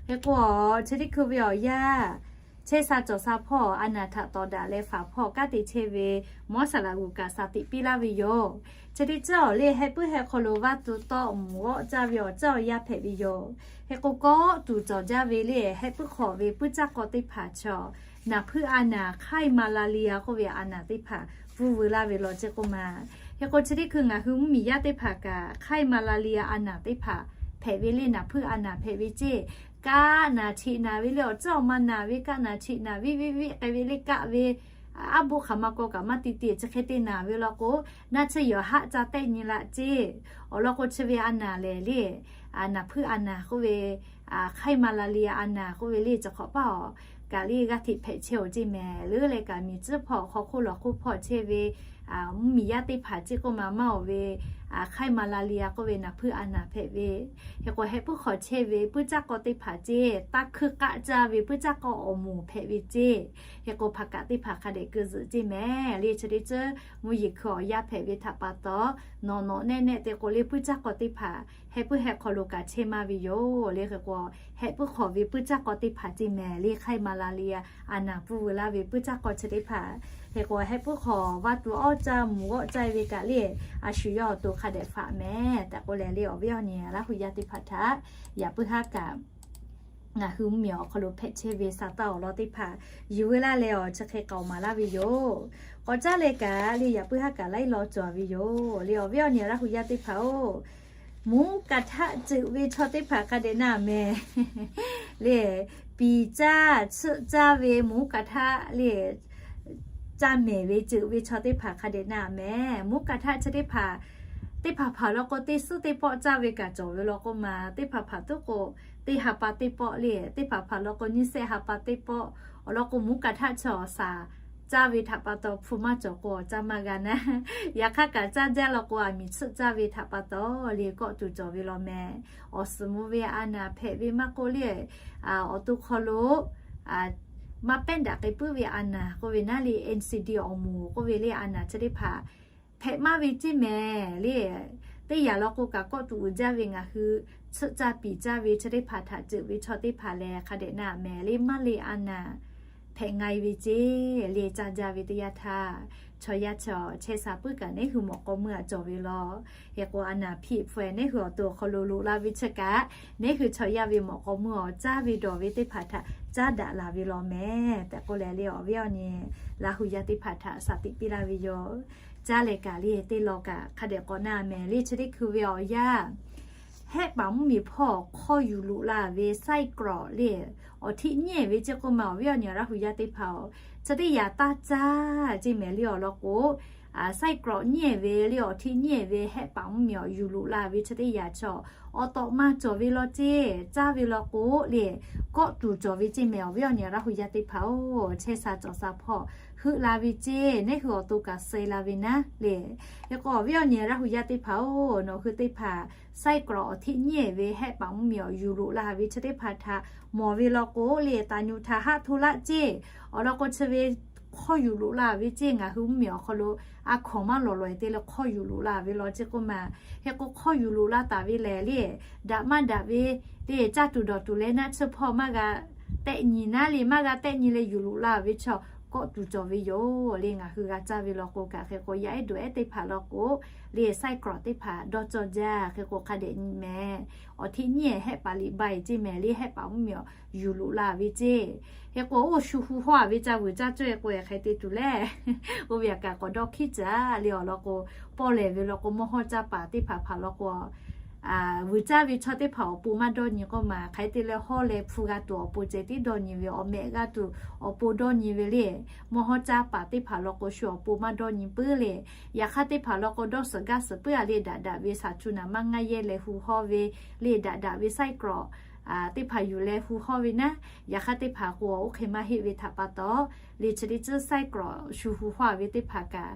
Hk'e k'o, chi teˇ hkui ve awˬ yanˇ, chehˇ sha cawˬ sha hpawˇ a naˍ htaꞈ tawˍ daꞈ leh faˍ hpawˇ kanˉ te chehˇ ve mawˇ saˍ laꞈ g'uˬ kaꞈ shaˍ tiꞈ piˇ laˇ ve yoˬ. Chi teˇ ceuˬ awˬ le, heh puiˉ heh hk'aw lo vaˇ tu tawˆ mvuhˬ g'awˆ caˇ ve awˬ ceuˬ awˬ yanˇ hpehꞈ ve yoˬ. Hk'e k'o, kawˆ tuˬ cawˬ jaˇ ve le, heh puiˉ hk'awꞈ ve puiˉ caˇ k'aw teˇ hpaˍ chaw naˍ hpuiˇ a naˍ hk'aiˇ malaria k'oˆ ve a naˍ teˇ hpaˍ pfuhˇ veu laˇ ve law ceˇ k'oˆ ma. Hk'e k'o, chi teˇ hkui ngaˬ hui mvuhˇmiˬ yaˇ teˇ hpaˍ kaꞈ hk'aiˇ malaria a naˍ teˇ hpaˍ hpehꞈ ve le, naˍ hpuiˇ a naˍ hpehꞈ ve ceˇ. Kaˆ naˍ cheꞈ naˍ ve le, awˬ ceuˬ awˬ ma naˍ ve, kaˆ naˍ cheꞈ naˍ viˆ viˆ viˆ k'ai ve le, kaˆ ve aˉ boˆ hk'aˬ ma kaw kaꞈ maˇ te te, chi hk'e te naˍ ve law k'o, naˆ tsuhˇ yawˬ haˆ ca tehˆ nyi laˇ ceˇ. Awˬ lawn k'o, chi ve a naˍ lehˬ le, naˍ hpuiˇ a naˍ k'oˆ ve, hk'aiˇ malaria a naˍ k'oˆ ve le, chi hk'awꞈ paˇ awˬ kaꞈ le g'aˇ hteꞈ hpehꞈ chehˇ-oˬ ceˇ mehˍ. Leuˉ leh kaꞈ miˬ tcuhˉ hpawˇ hk'aw hk'oˆ lawˬ hk'oˆ hpawˇ chehˇ ve mvuhˇmiˬ yaˇ teˇ hpaˍ ceˇ k'oˆ ma maˇ oˬ ve, hk'aiˇ malaria k'oˆ ve naˍ hpuiˇ a naˍ hpehꞈ ve. Hk'e k'o, heh puiˉ hk'awꞈ chehˇ ve puiˉ caˇ k'aw teˇ hpaˍ ceˇ, taˇ hkuiˇ k'aˆ caˇ ve puiˉ caˇ k'aw awˬ moˍ hpehꞈ ve ceˇ. Hk'e k'o, hpaˍ kaꞈ teˇ hpaˍ hk'a dehꞈ keu zuhꞈ ceˇ mehˍ le. Chi teˇ ceuˬ mvuhˇ yeˬ hkui awˬ yanˇ hpehꞈ ve htaꞈ pa taw, nawˬ nawˬ nehˆ nehˆ te k'o le, puiˉ caˇ k'aw teˇ hpaˍ heh puiˉ heh hk'aw lo kaꞈ chehˇ maˇ ve yoˬ le. Hk'e k'o, heh puiˉ hk'awꞈ ve puiˉ caˇ k'aw teˇ hpaˍ ceˇ mehˍ le, hk'aiˇ malaria a naˍ pfuhˇ veu laˇ ve puiˉ caˇ k'aw chi teˇ hpaˍ. Hk'e k'o, heh puiˉ hk'awꞈ vaˇ tu awˇ caˇ mvuhˬ g'awˆ caˇ ve kaꞈ le, a shu yawˇ awˬ to hk'a dehꞈ faꞈ mehˍ tehꞈ k'oˆ leh le, awˬ viˉ awˬ nyi Laˇ hu yaˇ teˇ hpaˍ htaꞈ yaꞈ puiˉ haˉ kaꞈ ngaˬ hui mvuhˇmiˬ awˬ hk'aw lo hpehꞈ chehˇ ve sa taˇ awˬ lawn teˇ hpaˍ yuˬ veu laˇ leh awˬ chi hk'e k'aoˍ maˍ laˇ ve yoˬ. K'awꞈ caˇ leh kaꞈ le, yaꞈ puiˉ haˉ kaꞈ laiˉ law cawˬ ve yoˬ le, awˬ viˉ awˬ nyi Laˇ hu yaˇ teˇ hpaˍ-oˬ, mvuhˇ kaꞈ htaˆ ceuꞈ ve chaw teˇ hpaˍ hk'a dehꞈ na mehˍ le. Piˍ caˇ tsuhˆ caˇ ve mvuhˇ kaꞈ htaˆ le caˇ mehˍ ve ceuꞈ ve chaw teˇ hpaˍ hk'a dehꞈ na mehˍ. Mvuhˇ kaꞈ htaˆ chi teˇ hpaˍ, teˇ hpaˍ hpaˍ law k'o, teˇ suhˉ teˇ pawˆ caˇ ve kaꞈ cawˬ ve law k'oˆ ma, teˇ hpaˍ hpaˍ tuˉ k'o, teˇ ha pa teˇ pawˆ le, teˇ hpaˍ hpaˍ law k'o, nyiˇ sehˆ ha pa teˇ pawˆ. Awˬ lawn k'o, mvuhˇ kaꞈ htaˆ chi awˬ shaˍ caˇ ve htaꞈ pa taw hpu maˇ cawˬ k'o, caˇ maˇ g'a naˉ. Yaꞈ hk'aˇ kaꞈ caˇ jaˇ law k'o, aˬ miˍ tsuhˆ caˇ ve htaꞈ pa taw le kawˆ tuˬ cawˬ ve law mehˍ. Awˬ suhˍ mvuh ve a naˍ hpehꞈ ve maˇ k'oˆ le, awˬ to hk'aw lo maˇ pehˉ daꞈ k'ai puiˉ ve a naˍ k'oˆ ve naˉ le, NCD awˬ moˍ k'oˆ ve le, a naˍ chi teˇ hpaˍ hpehꞈ maˇ ve ceˇ mehˍ le. Teˇ yanˇ law k'o kaꞈ kawˆ tuˬ uiˍ jaˇ ve ngaˬ hui tsuhˆ caˇ piˍ caˇ ve chi teˇ hpaˍ htaꞈ ceuꞈ ve chaw teˇ hpaˍ lehˬ hk'a dehꞈ na mehˍ le, maˇ le a naˍ hpehꞈ nga e ve ceˇ le. Caˇ jaˇ ve teˇ yanˇ htaˇ, chaw yaˇ chaw chehˇ sha puiˉ kaꞈ neˉ hui mawꞈ k'aw meuˇ a cawˬ ve law. Hk'e k'o, a naˍ hpiˇ hpfuhˇ neˉ hui awˬ to awˬ hk'aw lo loꞈ la ve chi kaꞈ, neˉ hui chaw yaˇ ve mawꞈ k'aw meuˇ awˬ caˇ ve dawˬ ve teˇ hpaˍ htaꞈ caˉ daꞈ laˬ ve law mehˍ tehꞈ k'oˆ leh le, awˬ viˉ awˬ nyi Laˇ hu yaˇ teˇ hpaˍ htaꞈ shaˍ tiꞈ piˇ laˇ ve yoˬ. Caˇ leh kaꞈ le, teˇ law kaꞈ hk'a dehꞈ k'awꞈ na mehˍ le. Chi teˇ hkui ve awˬ yanˇ, hehˆ paˍ mvuhˇmiˬ hpawˇ hk'aw yuˬ loꞈ la ve saiˉ krawꞈ le, awˬ htiˆ nyiˉ ve ceˇ k'oˆ ma, awˬ viˉ awˬ nyi Laˇ hu yaˇ teˇ hpaˍ-oˬ, chi teˇ yanˇ taˇ caˇ ceˇ mehˍ le. Awˬ lawn k'o, saiˉ krawꞈ nyiˉ ve le, awˬ htiˆ nyiˉ ve hehˆ paˍ mvuhˇmiˬ awˬ yuˬ loꞈ la ve chi teˇ yanˇ chaw awˬ tawꞈ ma cawˬ ve law ceˇ. Caˇ ve law k'o le, kawˆ tuˬ cawˬ ve ceˇ mehˍ. Awˬ viˉ awˬ nyi Laˇ hu yaˇ teˇ hpaˍ-oˬ, chehˇ sha cawˬ sha hpawˇ heuˆ la ve ceˇ. Neˉ hui awˬ to kaꞈ suh la ve naˉ le. Hk'e k'o, awˬ viˉ awˬ nyi Laˇ hu yaˇ teˇ hpaˍ-oˬ, nawˬ hui teˇ hpaˍ saiˉ krawꞈ awˬ htiˆ nyiˉ ve hehˆ paˍ mvuhˇmiˬ awˬ yuˬ loꞈ la ve chi teˇ hpaˍ htaꞈ mawˬ ve law k'o le, taˍ nyu htaꞈ haˆ hto laˇ ceˇ. Awˬ lawn k'o, chi ve hk'aw yuˬ loꞈ la ve ceˇ, ngaˬ hui mvuhˇmiˬ awˬ hk'aw lo a hkawnˍ maˇ lawˬ lawˬ e te leh hk'aw yuˬ loꞈ la ve law ceˇ k'oˆ ma. Hk'e k'o, hk'aw yuˬ loꞈ la taˍ ve lehˬ le, daꞈ maˇ daꞈ ve le, caˇ tuˬ dawˬ tuˬ leh naˆ tsuhˇ hpawˇ maˇ g'a tehˆ nyi naˉ le, maˇ g'a tehˆ nyi leh yuˬ loꞈ la ve chaw kawˆ tuˬ cawˬ ve yoˬ le. Ngaˬ hui g'a caˇ ve law k'o kaꞈ, hk'e k'o yaˇ ehˉ dawˬ ehˉ teˇ hpaˍ law k'o le, saiˉ krawꞈ teˇ hpaˍ dawˇ cawˇ jaˇ. Hk'e k'o, hk'a dehꞈ nyi mehˍ. Awˬ htiˆ nyiˉ hehˆ paˍ liꞈ ba e ceˇ mehˍ le, hehˆ paˍ mvuhˇmiˬ awˬ yuˬ loꞈ la ve ceˇ. Hk'e k'o, oˇ shu hu hawˇ a ve ca vuiˬ caˇ cawˇ e k'o, hk'e te tuˬ le, oˇ ve a kaꞈ k'awꞈ dawˇ hkiˉ caˇ le. Awˬ lawn k'o, pawˆ lehˬ ve law k'o, mawˇ hawˇ caˇ paˍ teˇ hpaˍ hpaˍ law k'o, vuiˬ caˇ ve chaw teˇ hpaˍ awˬ pon maˇ dawˇ nyi k'oˆ ma. Hk'e te leh hawˇ leh hpu g'a tuˬ awˬ pon ceh tiˉ dawˇ nyi ve, awˬ mehꞈ g'a tuˬ awˬ pon dawˇ nyi ve le. Mawˇ hawˇ caˇ paˍ teˇ hpaˍ law k'o, shu awˬ pon maˇ dawˇ nyi puiˉ le. Yaꞈ hk'aˇ teˇ hpaˍ law k'o, dawˇ suhˍ gaˇ suhˍ puiˉ a le, daꞈ daꞈ ve shaˍ cu naˍ maˇ ngaˇ yehˇ leh hu hawˇ ve le, daꞈ daꞈ ve saiˉ krawꞈ teˇ hpaˍ yuˬ leh hu hawˇ ve naˉ. Yaꞈ hk'aˇ teˇ hpaˍ k'o, oˇ hk'e maˇ heˆ ve htaꞈ pa taw le, chi teˇ ceuˬ saiˉ krawꞈ shu hu hawˇ ve teˇ hpaˍ kaꞈ,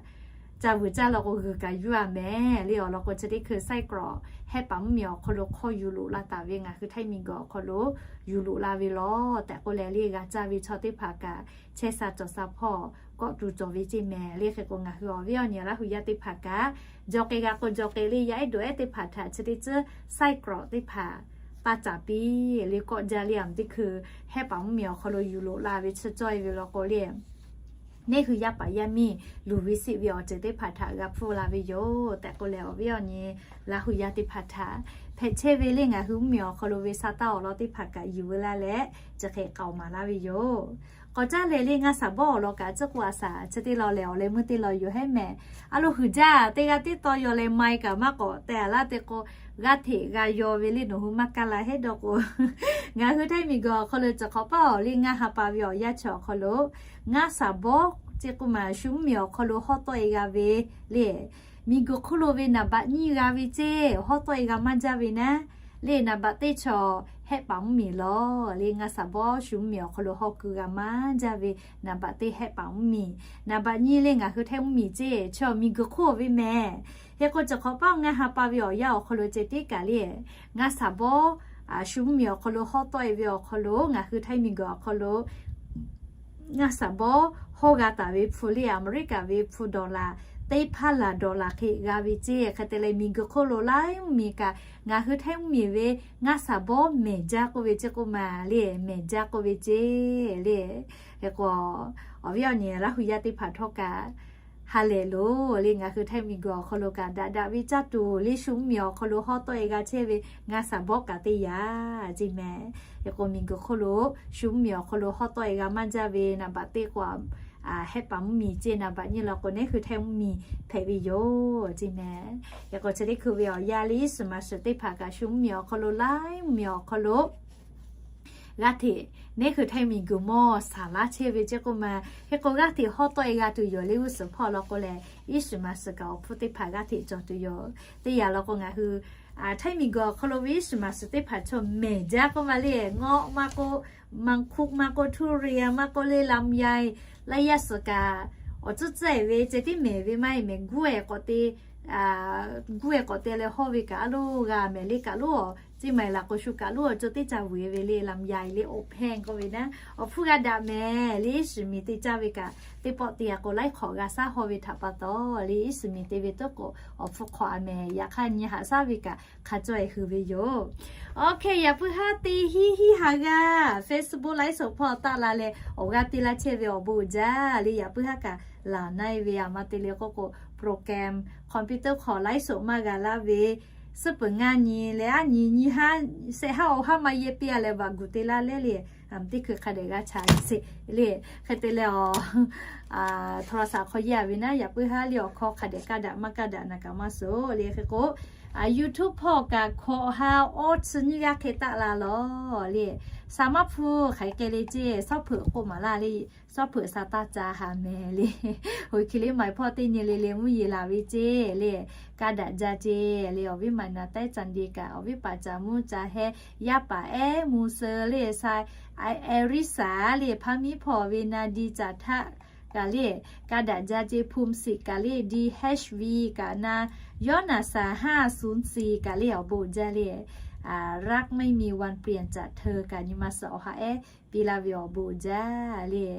ca vuiˬ caˇ law k'o, g'uiˬ kaꞈ yuˇ a mehˍ le. Awˬ lawn k'o, chi teˇ hkui saiˉ krawꞈ hehˆ paˍ mvuhˇmiˬ awˬ hk'aw lo hk'aw yuˬ loꞈ la taˍ ve ngaˬ hui Htaiˇ miˬguiˬ awˬ hk'aw lo yuˬ loꞈ la ve law tehꞈ k'oˆ leh le, g'a caˇ ve chaw teˇ hpaˍ kaꞈ chehˇ sha cawˬ sha hpawˇ kawˆ tuˬ cawˬ ve ceˇ mehˍ le. Hk'e k'o, ngaˬ hui awˬ viˉ awˬ nyi Laˇ hu yaˇ teˇ hpaˍ kaꞈ, jaw k'ai g'a k'o jaw k'ai le, yaˇ ehˉ dawˬ ehˉ teˇ hpaˍ htaꞈ chi teˇ ceuˬ saiˉ krawꞈ teˇ hpaˍ taˇ caˍ piˇ le kawˆ jaˇ le. Aˬ teˇ hkui hehˆ paˍ mvuhˇmiˬ awˬ hk'aw lo yuˬ loꞈ la ve chi cawˇ e ve law k'o le, neˇ hui yaˇ paˍ yaˇ miˇ luˬ ve siˆ ve awˬ ceuˬ teˇ hpaˍ htaꞈ g'a hpfuhˇ la ve yoˬ tehꞈ k'oˆ leh, awˬ viˉ awˬ nyi Laˇ hu yaˇ teˇ hpaˍ htaꞈ hpehꞈ chehˇ ve le ngaˬ hui mvuhˇmiˬ awˬ hk'aw lo ve sa taˇ awˬ lawn teˇ hpaˍ kaꞈ yuˬ ve laˇ leh, chi hk'e k'aoˍ maˍ laˇ ve yoˬ. K'awꞈ caˇ leh le ngaˇ saˍ bawˇ awˬ lawn kaꞈ ciˉ k'oˆ a saˍ chi teˇ lawn lehˬ awˬ leh meuˇ teˇ lawn yoˬ hehˉ mehˍ. A lo huiˬ jaˇ teˇ g'aˇ tiˉ taw yaw leh ma e kaꞈ maˇ k'awꞈ teh a laˇ te k'o, g'aˇ hteꞈ g'a yaw ve le nawˬ hui maˇ kaˇ la hehˉ dawˇ k'o, ngaˬ hui Htaiˇ miˬguiˬ awˬ hk'aw lo cawˬ hk'awꞈ paˆ awˬ le ngaˇ ha pa ve awˬ yanˇ chi awˬ hk'aw lo, ngaˇ saˍ bawˇ chi k'oˆ maˬ shu mvuhˇmiˬ awˬ hk'aw lo hawˉ tawˆ e g'a ve le. Miˬguiˬ hk'oˆ lo ve naˍ baꞈ nyiˇ g'a ve ceˇ hawˉ tawˆ e g'a maˇ jaˇ ve naˉ le, naˍ baꞈ teˇ chaw hehˆ paˍ mvuhˇmiˬ lawˬ le ngaˇ saˍ bawˇ shu mvuhˇmiˬ awˬ hk'aw lo hawˉ keu g'a maˇ jaˇ ve, naˍ baꞈ teˇ hehˆ paˍ mvuhˇmiˬ, naˍ baꞈ nyiˇ le ngaˬ hui Htaiˇ mvuhˇmiˬ ceˇ chi miˬguiˬ hk'oˆ ve mehˍ. Hk'e k'o cawˬ hk'awꞈ paˆ ngaˇ ha pa ve awˬ yanˇ awˬ hk'aw lo ceh tiˉ kaꞈ le, ngaˇ saˍ bawˇ shu mvuhˇmiˬ awˬ hk'aw lo hawˉ tawˆ e ve awˬ hk'aw lo ngaˬ hui Htaiˇ miˬguiˬ awˬ hk'aw lo ngaˇ saˍ bawˇ hawˉ g'a taˍ ve hpu le Aˍmeˍriˆkaꞈ ve hpu dawˬ laˬ teˇ hpaˇ laˬ dawˬ laˬ hk'e g'a ve ceˇ. Hk'e te leh miˬguiˬ hk'oˆ lo laiˉ mvuhˇmiˬ kaꞈ ngaˬ hui Htaiˇ mvuhˇmiˬ ve ngaˇ saˍ bawˇ mehˍ jaˇ k'oˆ ve ceˇ k'oˆ maˬ le, mehˍ jaˇ k'oˆ ve ceˇ le. Hk'e k'o, awˬ viˉ awˬ nyi Laˇ hu yaˇ teˇ hpaˍ htawˇ kaꞈ ha lehˬ loˬ le ngaˬ hui Htaiˇ miˬguiˬ awˬ hk'aw lo kaꞈ daꞈ daꞈ ve caˇ tuˬ le shu mvuhˇmiˬ awˬ hk'aw lo hawˉ tawˆ e g'a chehˇ ve ngaˇ saˍ bawˇ kaꞈ teˇ yanˇ ceˇ mehˍ. Hk'e k'o miˬguiˬ hk'oˆ lo shu mvuhˇmiˬ awˬ hk'aw lo hawˉ tawˆ e g'a maˇ jaˇ ve naˍ baꞈ teˇ k'o hehˆ paˍ mvuhˇmiˬ ceˇ, naˍ baꞈ nyiˇ law k'o neˇ hui Htaiˇ mvuhˇmiˬ hpehꞈ ve yoˬ ceˇ mehˍ. Hk'e k'o chi teˇ hkui ve awˬ yanˇ le iˉ shiˍ maˍ shiˍ teˇ hpaˍ kaꞈ shu mvuhˇmiˬ awˬ hk'aw lo laiˉ mvuhˇmiˬ awˬ hk'aw lo g'aˇ hteꞈ neˇ hui Htaiˇ miˬguiˬ mawˇ saˍ laˇ chehˇ ve ceˇ k'oˆ maˬ. Hk'e k'o g'aˇ hteꞈ hawˉ tawˆ e g'a tuˬ yoˬ le g'uˇ suhˍ hpawˇ law k'o lehˬ, iˉ shiˍ maˍ shiˍ kaꞈ awˬ hpfuhˇ teˇ hpaˍ g'aˇ hteꞈ cawˬ tuˬ yoˬ. Teˇ yanˇ law k'o ngaˬ hui Htaiˇ miˬguiˬ awˬ hk'aw lo ve iˉ shiˍ maˍ shiˍ teˇ hpaˍ chaw mehˍ jaˇ k'oˆ maˬ le, ngawˆ maˇ k'oˆ, maˇ hkuˆ maˇ k'oˆ, ทุเรียน maˇ k'oˆ le, ลำไย laˇ yaˇ suhˍ kaꞈ awˬ tcuhˉ tcuhˉ e ve ceh tiˉ mehˍ ve maˇ heˆ mehˍ, guˇ e k'awꞈ te guˇ e k'awꞈ te leh hawˇ ve kaꞈ a loˇ g'a mehˍ le kaꞈ loˇ, ceˇ maˬ laꞈ k'o shu kaꞈ loˇ awˬ co teˇ ca vuiˬ e ve le ลำไย le awˬ hpehˇ k'oˆ ve naˉ awˬ hpfuhˇ g'a daꞈ mehˍ le. Iˉ shiˍ miˬ te caˇ ve kaꞈ teˇ pawˆ te a k'o laiˉ hk'awꞈ g'a shaˉ hawˇ ve htaꞈ pa taw le iˉ shiˍ miˬ te ve toˉ k'o awˬ hpfuhˇ hk'awꞈ a mehˍ. Yaꞈ hk'aˇ nyi haꞈ shaˉ ve kaꞈ hk'a cawˇ e hui ve yoˬ. Oˇ hk'e yaꞈ puiˉ haˉ teˇ hiˉ hiˉ ha g'aˇ Facebook ไลฟ์สด hpawˇ taˆ la leh awˬ g'aˇ piˇ laˇ chehˇ ve awˬ bon uiˍ jaˇ le. Yaꞈ puiˉ haˉ kaꞈ laˬ na e ve a ma te le k'oˆ k'o program computer hk'aw ไลฟ์สด maˇ g'a laˇ ve suhˉ peuˬ ngaˇ nyi leh aˉ nyi nyi haˉ shehˆ haˉ awˬ haˉ ma yehˇ piˇ a leh vaꞈ guˬ te laˇ leh le, teˇ hkui hk'a dehꞈ g'a chaꞈ sheˍ le. Hk'e te leh a โทรศัพท์ hk'aw yehˇ a ve naˉ yaꞈ puiˉ haˉ le awˬ hkawˇ hk'a dehꞈ kaˇ daꞈ maˇ kaˇ daꞈ na kaꞈ maˇ suhˍ le. Hk'e k'o YouTube hpawˇ kaꞈ hkawꞈ ha awˇ chi nyiˇ g'aˇ hk'e taˆ la lawˬ le. Saˍ maˇ hpu hk'aˬ hk'e le ceˇ, sawˉ hpeuꞈ k'oˆ maˍ laˇ le, sawˉ hpeuꞈ sa taˇ ca ha mehˍ le. Hoꞈ hki le maˍ hpawˇ teˇ nyi le le mvuhˇ yeˬ laˬ ve ceˇ le, kaˇ daꞈ jaˇ ceˇ le. Awˬ viˉ maˍ naˍ taiˉ ca de kaꞈ awˬ viˉ paˍ ca mvuhˇ ca hehˉ yaˇ paˍ ehˉ mvuhˇ suh le sa, Erica le hpaˇ miˇ hpawˇ ve naˍ di caˬ htaˆ kaꞈ le, kaˇ daꞈ jaˇ ceˇ. Hpu siˍ kaꞈ le DHV kaꞈ na, yawˇ naˍ saˍ haˇ suˍ siˍ kaꞈ le awˬ bon uiˍ jaˇ le. รักไม่มีวันเปลี่ยน caˬ hteu kaꞈ nyi ma suhˍ awˬ ha ehˉ piˇ laˇ ve awˬ bon uiˍ jaˇ le.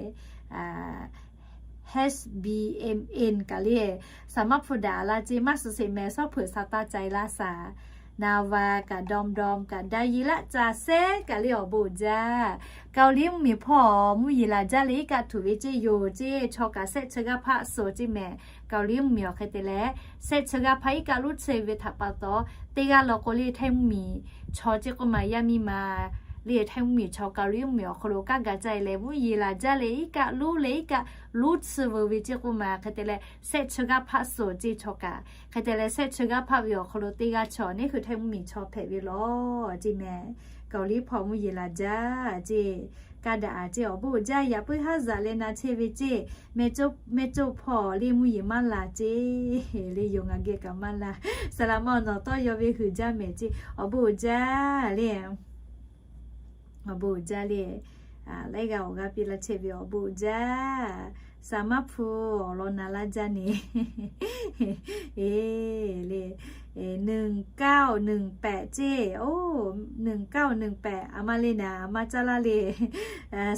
HBMN kaꞈ le, saˍ maˇ hpu daꞈ laˇ ceˇ, maˇ suhˍ sheˍ mehˍ sawˉ hpeuꞈ sa taˇ ca e laˇ saˍ. Naˍ vaˍ kaꞈ dawˇ dawˇ kaꞈ daꞈ yeˬ laˇ ca sehˉ kaꞈ le awˬ bon uiˍ jaˇ. Kaoˍliˇ mvuhˇmiˬ hpawˇ mvuhˇ yeˬ laˬ jaˇ leh iˉ kaˆ htuꞈ ve ceˇ yoˬ ceˇ, chaw kaꞈ sehˆ chi g'aˇ hpaˆ suhˍ ceˇ mehˍ. Kaoˍliˇ mvuhˇmiˬ awˬ hk'e te leh sehˆ chi g'aˇ hpaˆ iˉ kaˆ luˇ tsuhˇ ve htaꞈ pa taw, teˇ g'aˇ law k'o le Htaiˇ mvuhˇmiˬ chaw ceˇ k'oˆ maˬ yaˇ miˇ ma le Htaiˇ mvuhˇmiˬ chaw Kaoˍliˇ mvuhˇmiˬ awˬ hk'aw lo kaˇ gaˬ caˇ e leh mvuhˇ yeˬ laˬ jaˇ leh iˉ kaˆ luˇ leh iˉ kaˆ luˇ tsuhˇ veu ve ceˇ k'oˆ maˬ hk'e te leh sehˆ chi g'aˇ hpaˆ suhˍ ceˇ chaw kaꞈ hk'e te leh sehˆ chi g'aˇ hpaˆ ve awˬ hk'aw lo teˇ g'aˇ chaw neˇ hui Htaiˇ mvuhˇmiˬ chaw hpehꞈ ve lawˬ ceˇ mehˍ. Kaoˍliˇ hpawˇ mvuhˇ yeˬ laˬ jaˇ ceˇ, kaˇ daꞈ a ceˇ awˬ bon uiˍ jaˇ. Yaꞈ puiˉ haˉ zaꞈ leh na chehˇ ve ceˇ, mehˍ coˇ hpawˇ le mvuhˇ yeˬ maˇ laˬ ceˇ le yoˬ ngaˬ geh kaꞈ maˇ laˬ. Saˍ laꞈ ma awˬ nawˬ tawˇ yaw ve huiˍ jaˇ mehˍ ceˇ awˬ bon uiˍ jaˇ le. Awˬ bon uiˍ jaˇ le. Laiˉ g'aˇ awˬ g'aˇ piˇ laˇ chehˇ ve awˬ bon uiˍ jaˇ. Saˍ maˇ hpu awˬ lawn na laˇ jaˇ ne. E le, หนึ่งเก้าหนึ่งแปด ceˇ, หนึ่งเก้าหนึ่งแปด a ma le naˍ a ma caˇ laˇ le.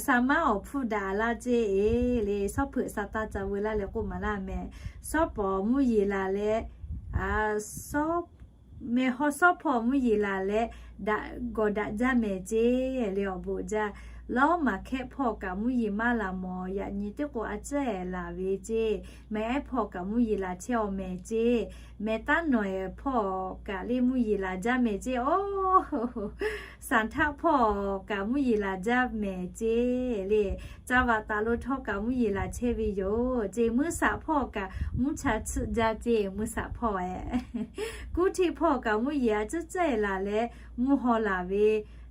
Saˍ maˇ awˬ hpfuhˇ daꞈ laˇ ceˇ e le, sawˉ hpeuꞈ sa taˇ ca veu laˇ leh k'oˆ maˍ laˇ mehˍ. Sawˉ pawˍ mvuhˇ yeˬ laˬ leh, sawˉ Mehˬ haw shawˉ hpawˇ mvuhˇ yeˬ laˬ leh, daꞈ gawˬ daꞈ jaˇ mehˍ ceˇ le awˬ bon jaˇ. Lawˉ maˍ hkehˆ hpawˇ kaꞈ mvuhˇ yeˬ maˇ laˬ mawˬ, yaꞈ nyi teˇ k'o a ciˉ laˬ ve ceˇ. Mehˬ ehˉ hpawˇ kaꞈ mvuhˇ yeˬ laˬ chehˇ awˬ mehˍ ceˇ. Mehˬ taˉ nawˬ ehˬ hpawˇ kaꞈ le mvuhˇ yeˬ laˬ jaˇ mehˍ ceˇ. Oˇ, Saˍ htaˆ hpawˇ kaꞈ mvuhˇ yeˬ laˬ jaˇ mehˍ ceˇ le. Caˇ vaꞈ taˍ lo htawˇ kaꞈ mvuhˇ yeˬ laˬ chehˇ ve yoˬ ceˇ. Mvuhˇ shaꞈ hpawˇ kaꞈ mvuhˇ cha tsuhˆ jaˇ ceˇ. Mvuhˇ shaꞈ hpawˇ ehˉ, kuˉ htiˆ hpawˇ kaꞈ mvuhˇ yeˬ a ciˉ cehˇ laˬ leh mvuhˇ haw laˬ ve,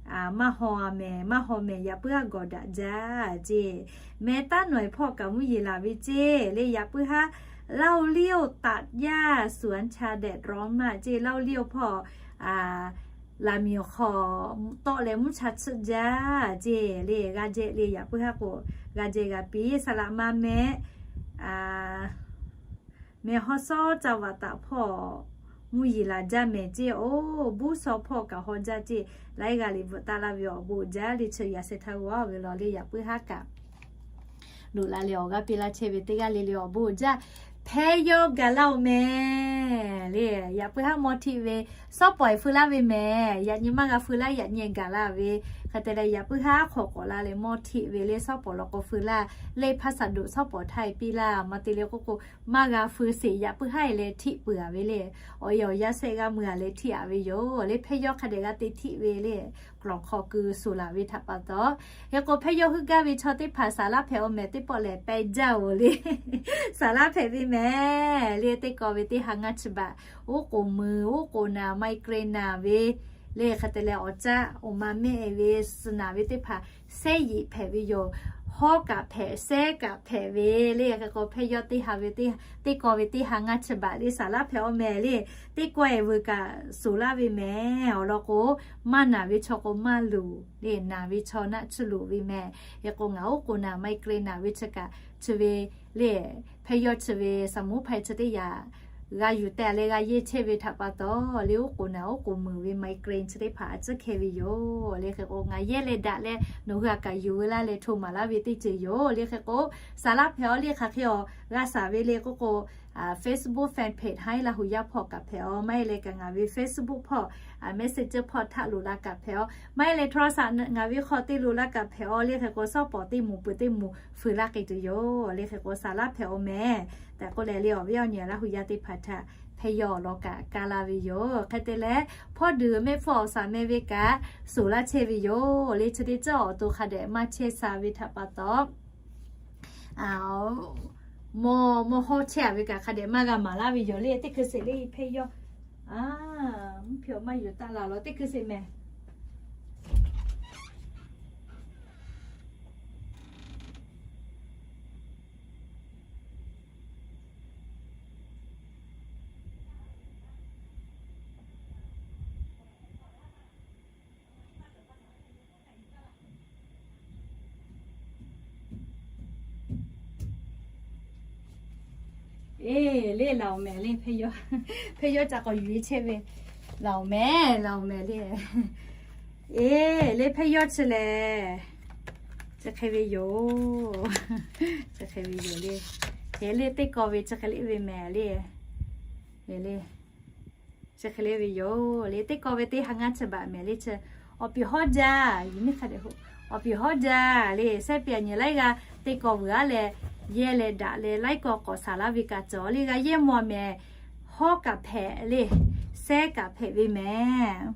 maˇ haw mehˍ, maˇ haw mehˍ yaꞈ puiˉ haˉ gawˬ daꞈ jaˇ ceˇ. Mehˬ taˉ nawˬ ehˬ hpawˇ kaꞈ mvuhˇ yeˬ laˬ ve ceˇ le yaꞈ puiˉ haˉ. เล่าเลี้ยวตัดหญ้าสวนชาแดดร้อนมาก ceˇ. เล่าเลี้ยว hpawˇ laˬ miˬ awˬ hk'aw tawˆ leh mvuhˇ cha tsuhˆ jaˇ ceˇ le. G'a jehˇ le yaꞈ puiˉ haˉ k'o g'a jehˇ g'a piˇ. Saˍ laꞈ ma mehˆ, mehˬ haw shawˉ caˇ vaꞈ taˍ hpawˇ mvuhˇ yeˬ laˬ jaˇ mehˍ ceˇ. Oˇ, buˇ shaw hpawˇ kaꞈ haw jaˇ ceˇ. Laiˉ g'aˇ liꞈ bvuhꞈ taˍ laˇ ve awˬ bon jaˇ le chi yaꞈ sheh htaˇ g'a ve law le yaꞈ puiˉ haˉ kaꞈ loꞈ la leh awˬ g'aˇ piˇ laˇ chehˇ ve teˇ g'aˇ le le awˬ bon jaˇ. Hpehˇ yawˇ gaˬ laˇ-oˬ mehˍ le. Yaꞈ puiˉ haˉ mawˇ htiˆ ve, shawˉ pawˍ ehˉ feu laˇ ve mehˍ. Yaꞈ nyi maˇ g'a feu laˇ, yaꞈ nyi gaˬ laˇ ve. Hk'e te leh yaꞈ puiˉ haˉ hk'awꞈ k'awꞈ la leh mawˇ htiˆ ve le. Shawˉ pawˍ law k'o feu laˇ le, hpaˇ shaˍ doꞈ shawˉ pawˍ htaˇ e piˇ laˇ. Maˇ te le k'oˆ k'o maˇ g'a feu sheˍ, yaꞈ puiˉ haˉ e leh htiˆ peuˬ-a ve le. Awˬ e awˬ yaˇ shehˆ g'aˇ mui-a leh htiˆ-a ve yoˬ le. Hpehˇ yawˇ hk'a dehꞈ g'a te htiˆ ve le. K'lawˬ hk'aw keu suˍ laˬ ve htaꞈ pa taw, hk'e k'o hpehˇ yawˇ huˆ gaˇ ve chaw teˇ hpaˍ saˍ laˇ hpehꞈ-aw mehˍ teˇ pawˆ lehˬ pehˇ jaˇ-oˬ le. Saˍ laˇ hpehꞈ ve mehˍ le. Teˇ kaw ve teˇ ha ngaˇ chi baꞈ, oˉ k'oˍ mui, oˉ k'oˍ naˬ, migraine naˬ ve le. Hk'e te leh awˬ caˆ awˬ ma mehˆ ve suh naˬ ve teˇ hpaˍ sehˉ yeꞈ hpehꞈ ve yoˬ. Hawˉ kaꞈ hpehꞈ, sehˉ kaꞈ hpehꞈ ve le. Hk'e k'o hpehˇ yawˇ teˇ ha ve teˇ, teˇ kaw ve teˇ ha ngaˇ chi baꞈ le saˍ laˇ hpehꞈ-aw mehˍ le. Teˇ kaw ehˉ veuˬ kaꞈ suˍ laˇ ve mehˍ. Awˬ lawn k'o, maˇ naˬ ve chaw k'o maˇ luˬ le, naˬ ve chaw naˆ tsuhˇ luˬ ve mehˍ. Hk'e k'o ngaˬ oˉ k'oˍ naˬ, migraine naˬ ve chi kaꞈ chi ve le, hpehˇ yawˇ chi ve สมุนไพร chi teˇ yaꞈ g'a yuˬ teh leh g'a yehˇ chehˇ ve htaꞈ pa taw le, oˉ k'oˍ naˬ oˉ k'oˍ meuˍ ve migraine chi teˇ hpaˍ a ciˉ hkeh ve yoˬ le. Hk'e k'o ngaˬ yehˇ leh daꞈ leh nawˬ hui a kaꞈ yuˬ ve laˇ leh hto maˍ laˇ ve teˇ ceuˬ yoˬ le. Hk'e k'o saˍ laˇ hpehꞈ-aw le. Hk'aˬ hk'e awˬ g'a shaˍ ve le k'oˆ k'o, Facebook fan page Haiˉ Laˇ hu yaˇ hpawˇ kaꞈ hpehꞈ-aw, maˇ heˆ leh kaꞈ ngaˬ ve Facebook hpawˇ, Messenger hpawˇ htaꞈ loꞈ la kaꞈ hpehꞈ-aw, maˇ heˆ leh โทรศัพท์ ngaˬ ve hk'aw te loꞈ la kaꞈ hpehꞈ-aw le. Hk'e k'o shawˉ pawˍ teˇ moˍ peuˬ teˇ moˍ feu laˇ k'ai tuˬ yoˬ le. Hk'e k'o saˍ laˇ hpehꞈ-aw mehˍ tehꞈ k'oˆ leh le, awˬ viˉ awˬ nyi Laˇ hu yaˇ teˇ hpaˍ htaꞈ hpehˇ yawˇ awˬ lawn kaꞈ ka laˇ ve yoˬ. Hk'e te leh hpawˇ duiˬ mehˆ hpfuhˇ awˬ shaˍ meh ve kaꞈ suˍ laˇ chehˇ ve yoˬ le. Chi teˇ ceuˬ awˬ to hk'a dehꞈ maˇ chehˇ sha ve htaꞈ pa taw, mawˇ mawˇ hawˉ chehˇ-a ve kaꞈ hk'a dehꞈ maˇ g'a maˍ laˇ ve yoˬ le. Teˇ hkui sheˍ le hpehˇ yawˇ, mvuhˇ hpehˇ maˇ yuˬ taˆ la law teˇ hkui sheˍ mehˍ. Eˬ, le laˬ-oˬ mehˍ le hpehˇ yawˇ, hpehˇ yawˇ ca k'awꞈ yuˬ-e chehˇ ve, laˬ-oˬ mehˍ, laˬ-oˬ mehˍ le. Eˬ, le hpehˇ yawˇ chi lehˬ, chi hk'e ve yoˬ, chi hk'e ve yoˬ le. Eˬ, le teˇ kaw ve chi hk'e le ve mehˍ le. Eˬ, le chi hk'e le ve yoˬ le. Teˇ kaw ve teˇ ha ngaˇ chi baꞈ mehˍ le chi. Awˬ piˍ hawˉ jaˇ, yuˬ miˇ hk'a dehꞈ hoꞈ. Awˬ piˍ hawˉ jaˇ le, sehˉ piˍ a nyi laiˉ g'aˇ teˇ kaw vuiˬ-a leh, yehˇ leh daꞈ leh laiˉ kaw k'awꞈ shaˍ laˇ ve kaꞈ cawˬ le. G'a yehˇ mawˇ mehˍ, hawˉ kaꞈ hpehꞈ le, sehˉ kaꞈ hpehꞈ ve mehˍ.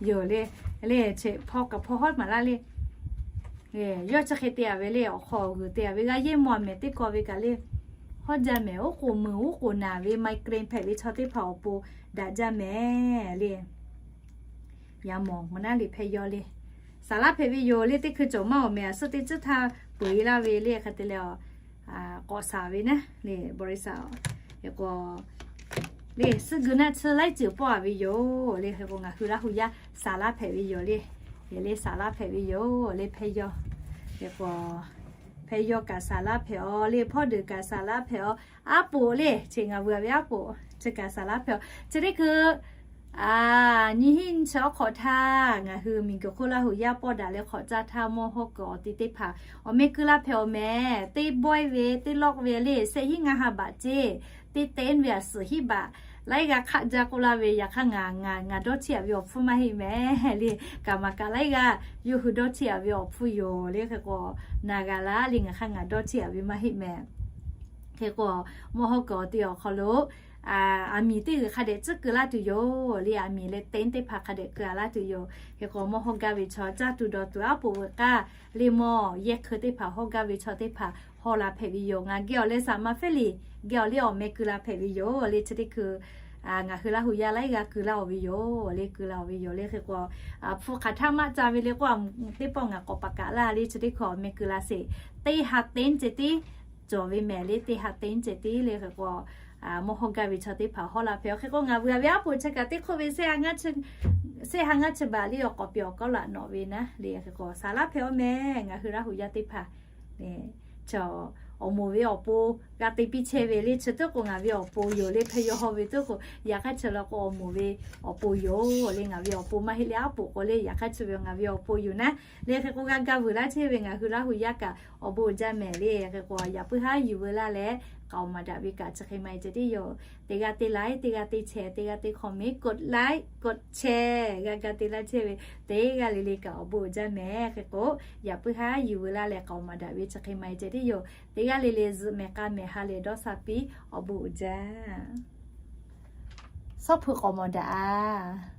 Yoˬ le, le chi hpawˇ kaꞈ hpawˇ hawˉ maˍ laˇ le. Yawˇ chi hk'e te-a ve le, awˬ hk'aw g'uiˬ te-a ve g'a yehˇ mawˇ mehˍ teˇ kaw ve kaꞈ le. Hawˉ jaˇ mehˍ, oˉ k'oˍ meuˬ oˉ k'oˍ naˬ ve migraine hpehꞈ ve chaw teˇ hpaˍ awˬ pon daꞈ jaˇ mehˍ le. Yaꞈ mawˬ mvuhˇ naˉ le hpehˇ yawˇ le. Saˍ laˇ hpehꞈ ve yoˬ le. Teˇ hkui cawˬ maˇ awˬ mehˍ, a suhˉ teˇ tcuhˉ htaˇ peuˬ-e laˇ ve le. Hk'e te leh k'awꞈ shaˍ ve naˉ le, บริษัท k'o le, suhˉ geu naˆ tsuhˇ laiˉ ceuˬ pawˆ-a ve yoˬ le. Hk'e k'o ngaˬ hui Laˇ hu yaˇ saˍ laˇ hpehꞈ ve yoˬ le. Eˬ, le saˍ laˇ hpehꞈ ve yoˬ le hpehˇ yawˇ. Hk'e k'o hpehˇ yawˇ kaꞈ saˍ laˇ hpehꞈ-aw le, hpawˇ deuˬ kaꞈ saˍ laˇ hpehꞈ-aw. Aˉ poꞈ le, chi ngaˬ vuiˬ-a ve aˉ poꞈ chi kaꞈ saˍ laˇ hpehꞈ-aw. Chi teˇ hkui nyiˇ hinˉ nyiˇ chi awˉ hk'awꞈ htaˇ ngaˬ hui miˬguiˬ hk'oˆ Laˇ hu yaˇ pawˆ daꞈ leh hk'awꞈ caˇ htaˇ mawˇ hawˉ kuiˬ awˬ ti teˇ hpaˍ awˬ meh keu laˇ hpehꞈ-aw mehˍ. Teˇ bawehˇ ve teˇ lawˆ ve le, shehˆ hinˉ ngaˇ ha baꞈ ceˇ. teˇ te ve a suhˍ hiˉ baꞈ laiˉ g'aˇ hk'aˆ jaˇ k'oˆ laˇ ve, yaꞈ hk'aˇ ngaˬ, ngaˬ dawˇ cheˇ aꞈ ve awˬ hpfuhˇ maˇ heˆ mehˍ le. Kaˍ maˍ kaꞈ laiˉ g'aˇ yawˇ hui dawˇ cheˇ aꞈ ve awˬ hpfuhˇ yoˬ le. Hk'e k'o, naˍ g'a laˇ le, ngaˬ hk'aˇ ngaˬ dawˇ cheˇ aꞈ ve maˇ heˆ mehˍ. Hk'e k'o, mawˇ hawˉ kuiˬ awˬ te awˬ hk'aw lo aˬ miˍ teˇ g'uiˬ hk'a dehꞈ tcuhˉ keu laˇ tuˬ yoˬ le. Aˬ miˍ leh teˇ teˇ hpaˍ hk'a dehꞈ keu a laˇ tuˬ yoˬ. Hk'e k'o, mawˇ hawˇ gaˇ ve chaw caˇ tuˬ dawˬ tuˬ aˉ poꞈ veuꞈ k'aˇ le, mawˇ yehˇ hkeu teˇ hpaˍ hawˇ gaˇ ve chaw teˇ hpaˍ hawˇ la hpehꞈ ve yoˬ. Ngaˬ geh awˬ leh saˍ ma fehˉ le, geh awˬ leh awˬ meh keu la hpehꞈ ve yoˬ le. Chi teˇ hkui ngaˬ hui Laˇ hu yaˇ laiˉ g'aˇ keu laˇ oˬ ve yoˬ le, keu la oˬ ve yoˬ le. Hk'e k'o, hpu hk'aˬ htaˇ maˇ ca ve le k'o, teˇ pawˆ ngaˬ k'awꞈ paˍ kaꞈ laˇ le. Chi teˇ hkui awˬ meh keu la sheˍ. Teˇ ha teˇ ceh tiˉ cawˬ ve mehˍ le, teˇ ha teˇ ceh tiˉ le. Hk'e k'o, mawˇ hawˇ gaˇ ve chaw teˇ hpaˍ hawˇ la hpehꞈ. Hk'e k'o, ngaˬ vuiˬ a ve aˉ poꞈ chi kaꞈ teˇ hk'oˆ ve shehˆ ha ngaˇ chi baˬ le, awˬ k'awꞈ piˇ awˬ kawˉ laꞈ nawꞈ ve naˉ le. Hk'e k'o, saˍ laˇ hpehꞈ oˬ mehˍ, ngaˬ hui Laˇ hu yaˇ teˇ hpaˍ. Chaw awˬ moˍ ve awˬ pon g'a te piˇ chehˇ ve le. Chi teˇ k'o ngaˬ ve awˬ pon yoˬ le. Hk'e yaw haw ve teˇ k'o, yaꞈ hk'aˇ chi la k'o awˬ moˍ ve awˬ pon yoˬ le. Ngaˬ ve awˬ pon maˇ heˆ le, aˉ poꞈ k'o le, yaꞈ hk'aˇ chi ve ngaˬ ve awˬ pon yoˬ naˉ le. Hk'e k'o, g'a gaˇ vuiˬ laˇ chehˇ ve ngaˬ hui Laˇ hu yaˇ kaꞈ awˬ bon uiˍ jaˇ mehˍ le. Hk'e k'o, yaꞈ puiˉ haˉ yuˬ veu laˇ leh k'aoˍ maˍ daꞈ ve kaꞈ chi hk'e ma e ceh tiˉ yoˬ. Teˇ g'aˇ teˇ like, teˇ g'aˇ teˇ share, teˇ g'aˇ teˇ comment, กดไลค์ กดแชร์ g'a gaˇ te laˇ chehˇ ve teˇ g'aˇ le le kaꞈ awˬ bon uiˍ jaˇ mehˍ. Hk'e k'o, yaꞈ puiˉ haˉ yuˬ veu laˇ leh k'aoˍ maˍ daꞈ ve chi hk'e ma e ceh tiˉ yoˬ. Teˇ g'aˇ le le zuhꞈ mehˍ k'a mehˍ ha lehˬ dawˇ sha piˇ, awˬ bon uiˍ jaˇ. Sawˉ hpu k'awꞈ mawˬ daꞈ a.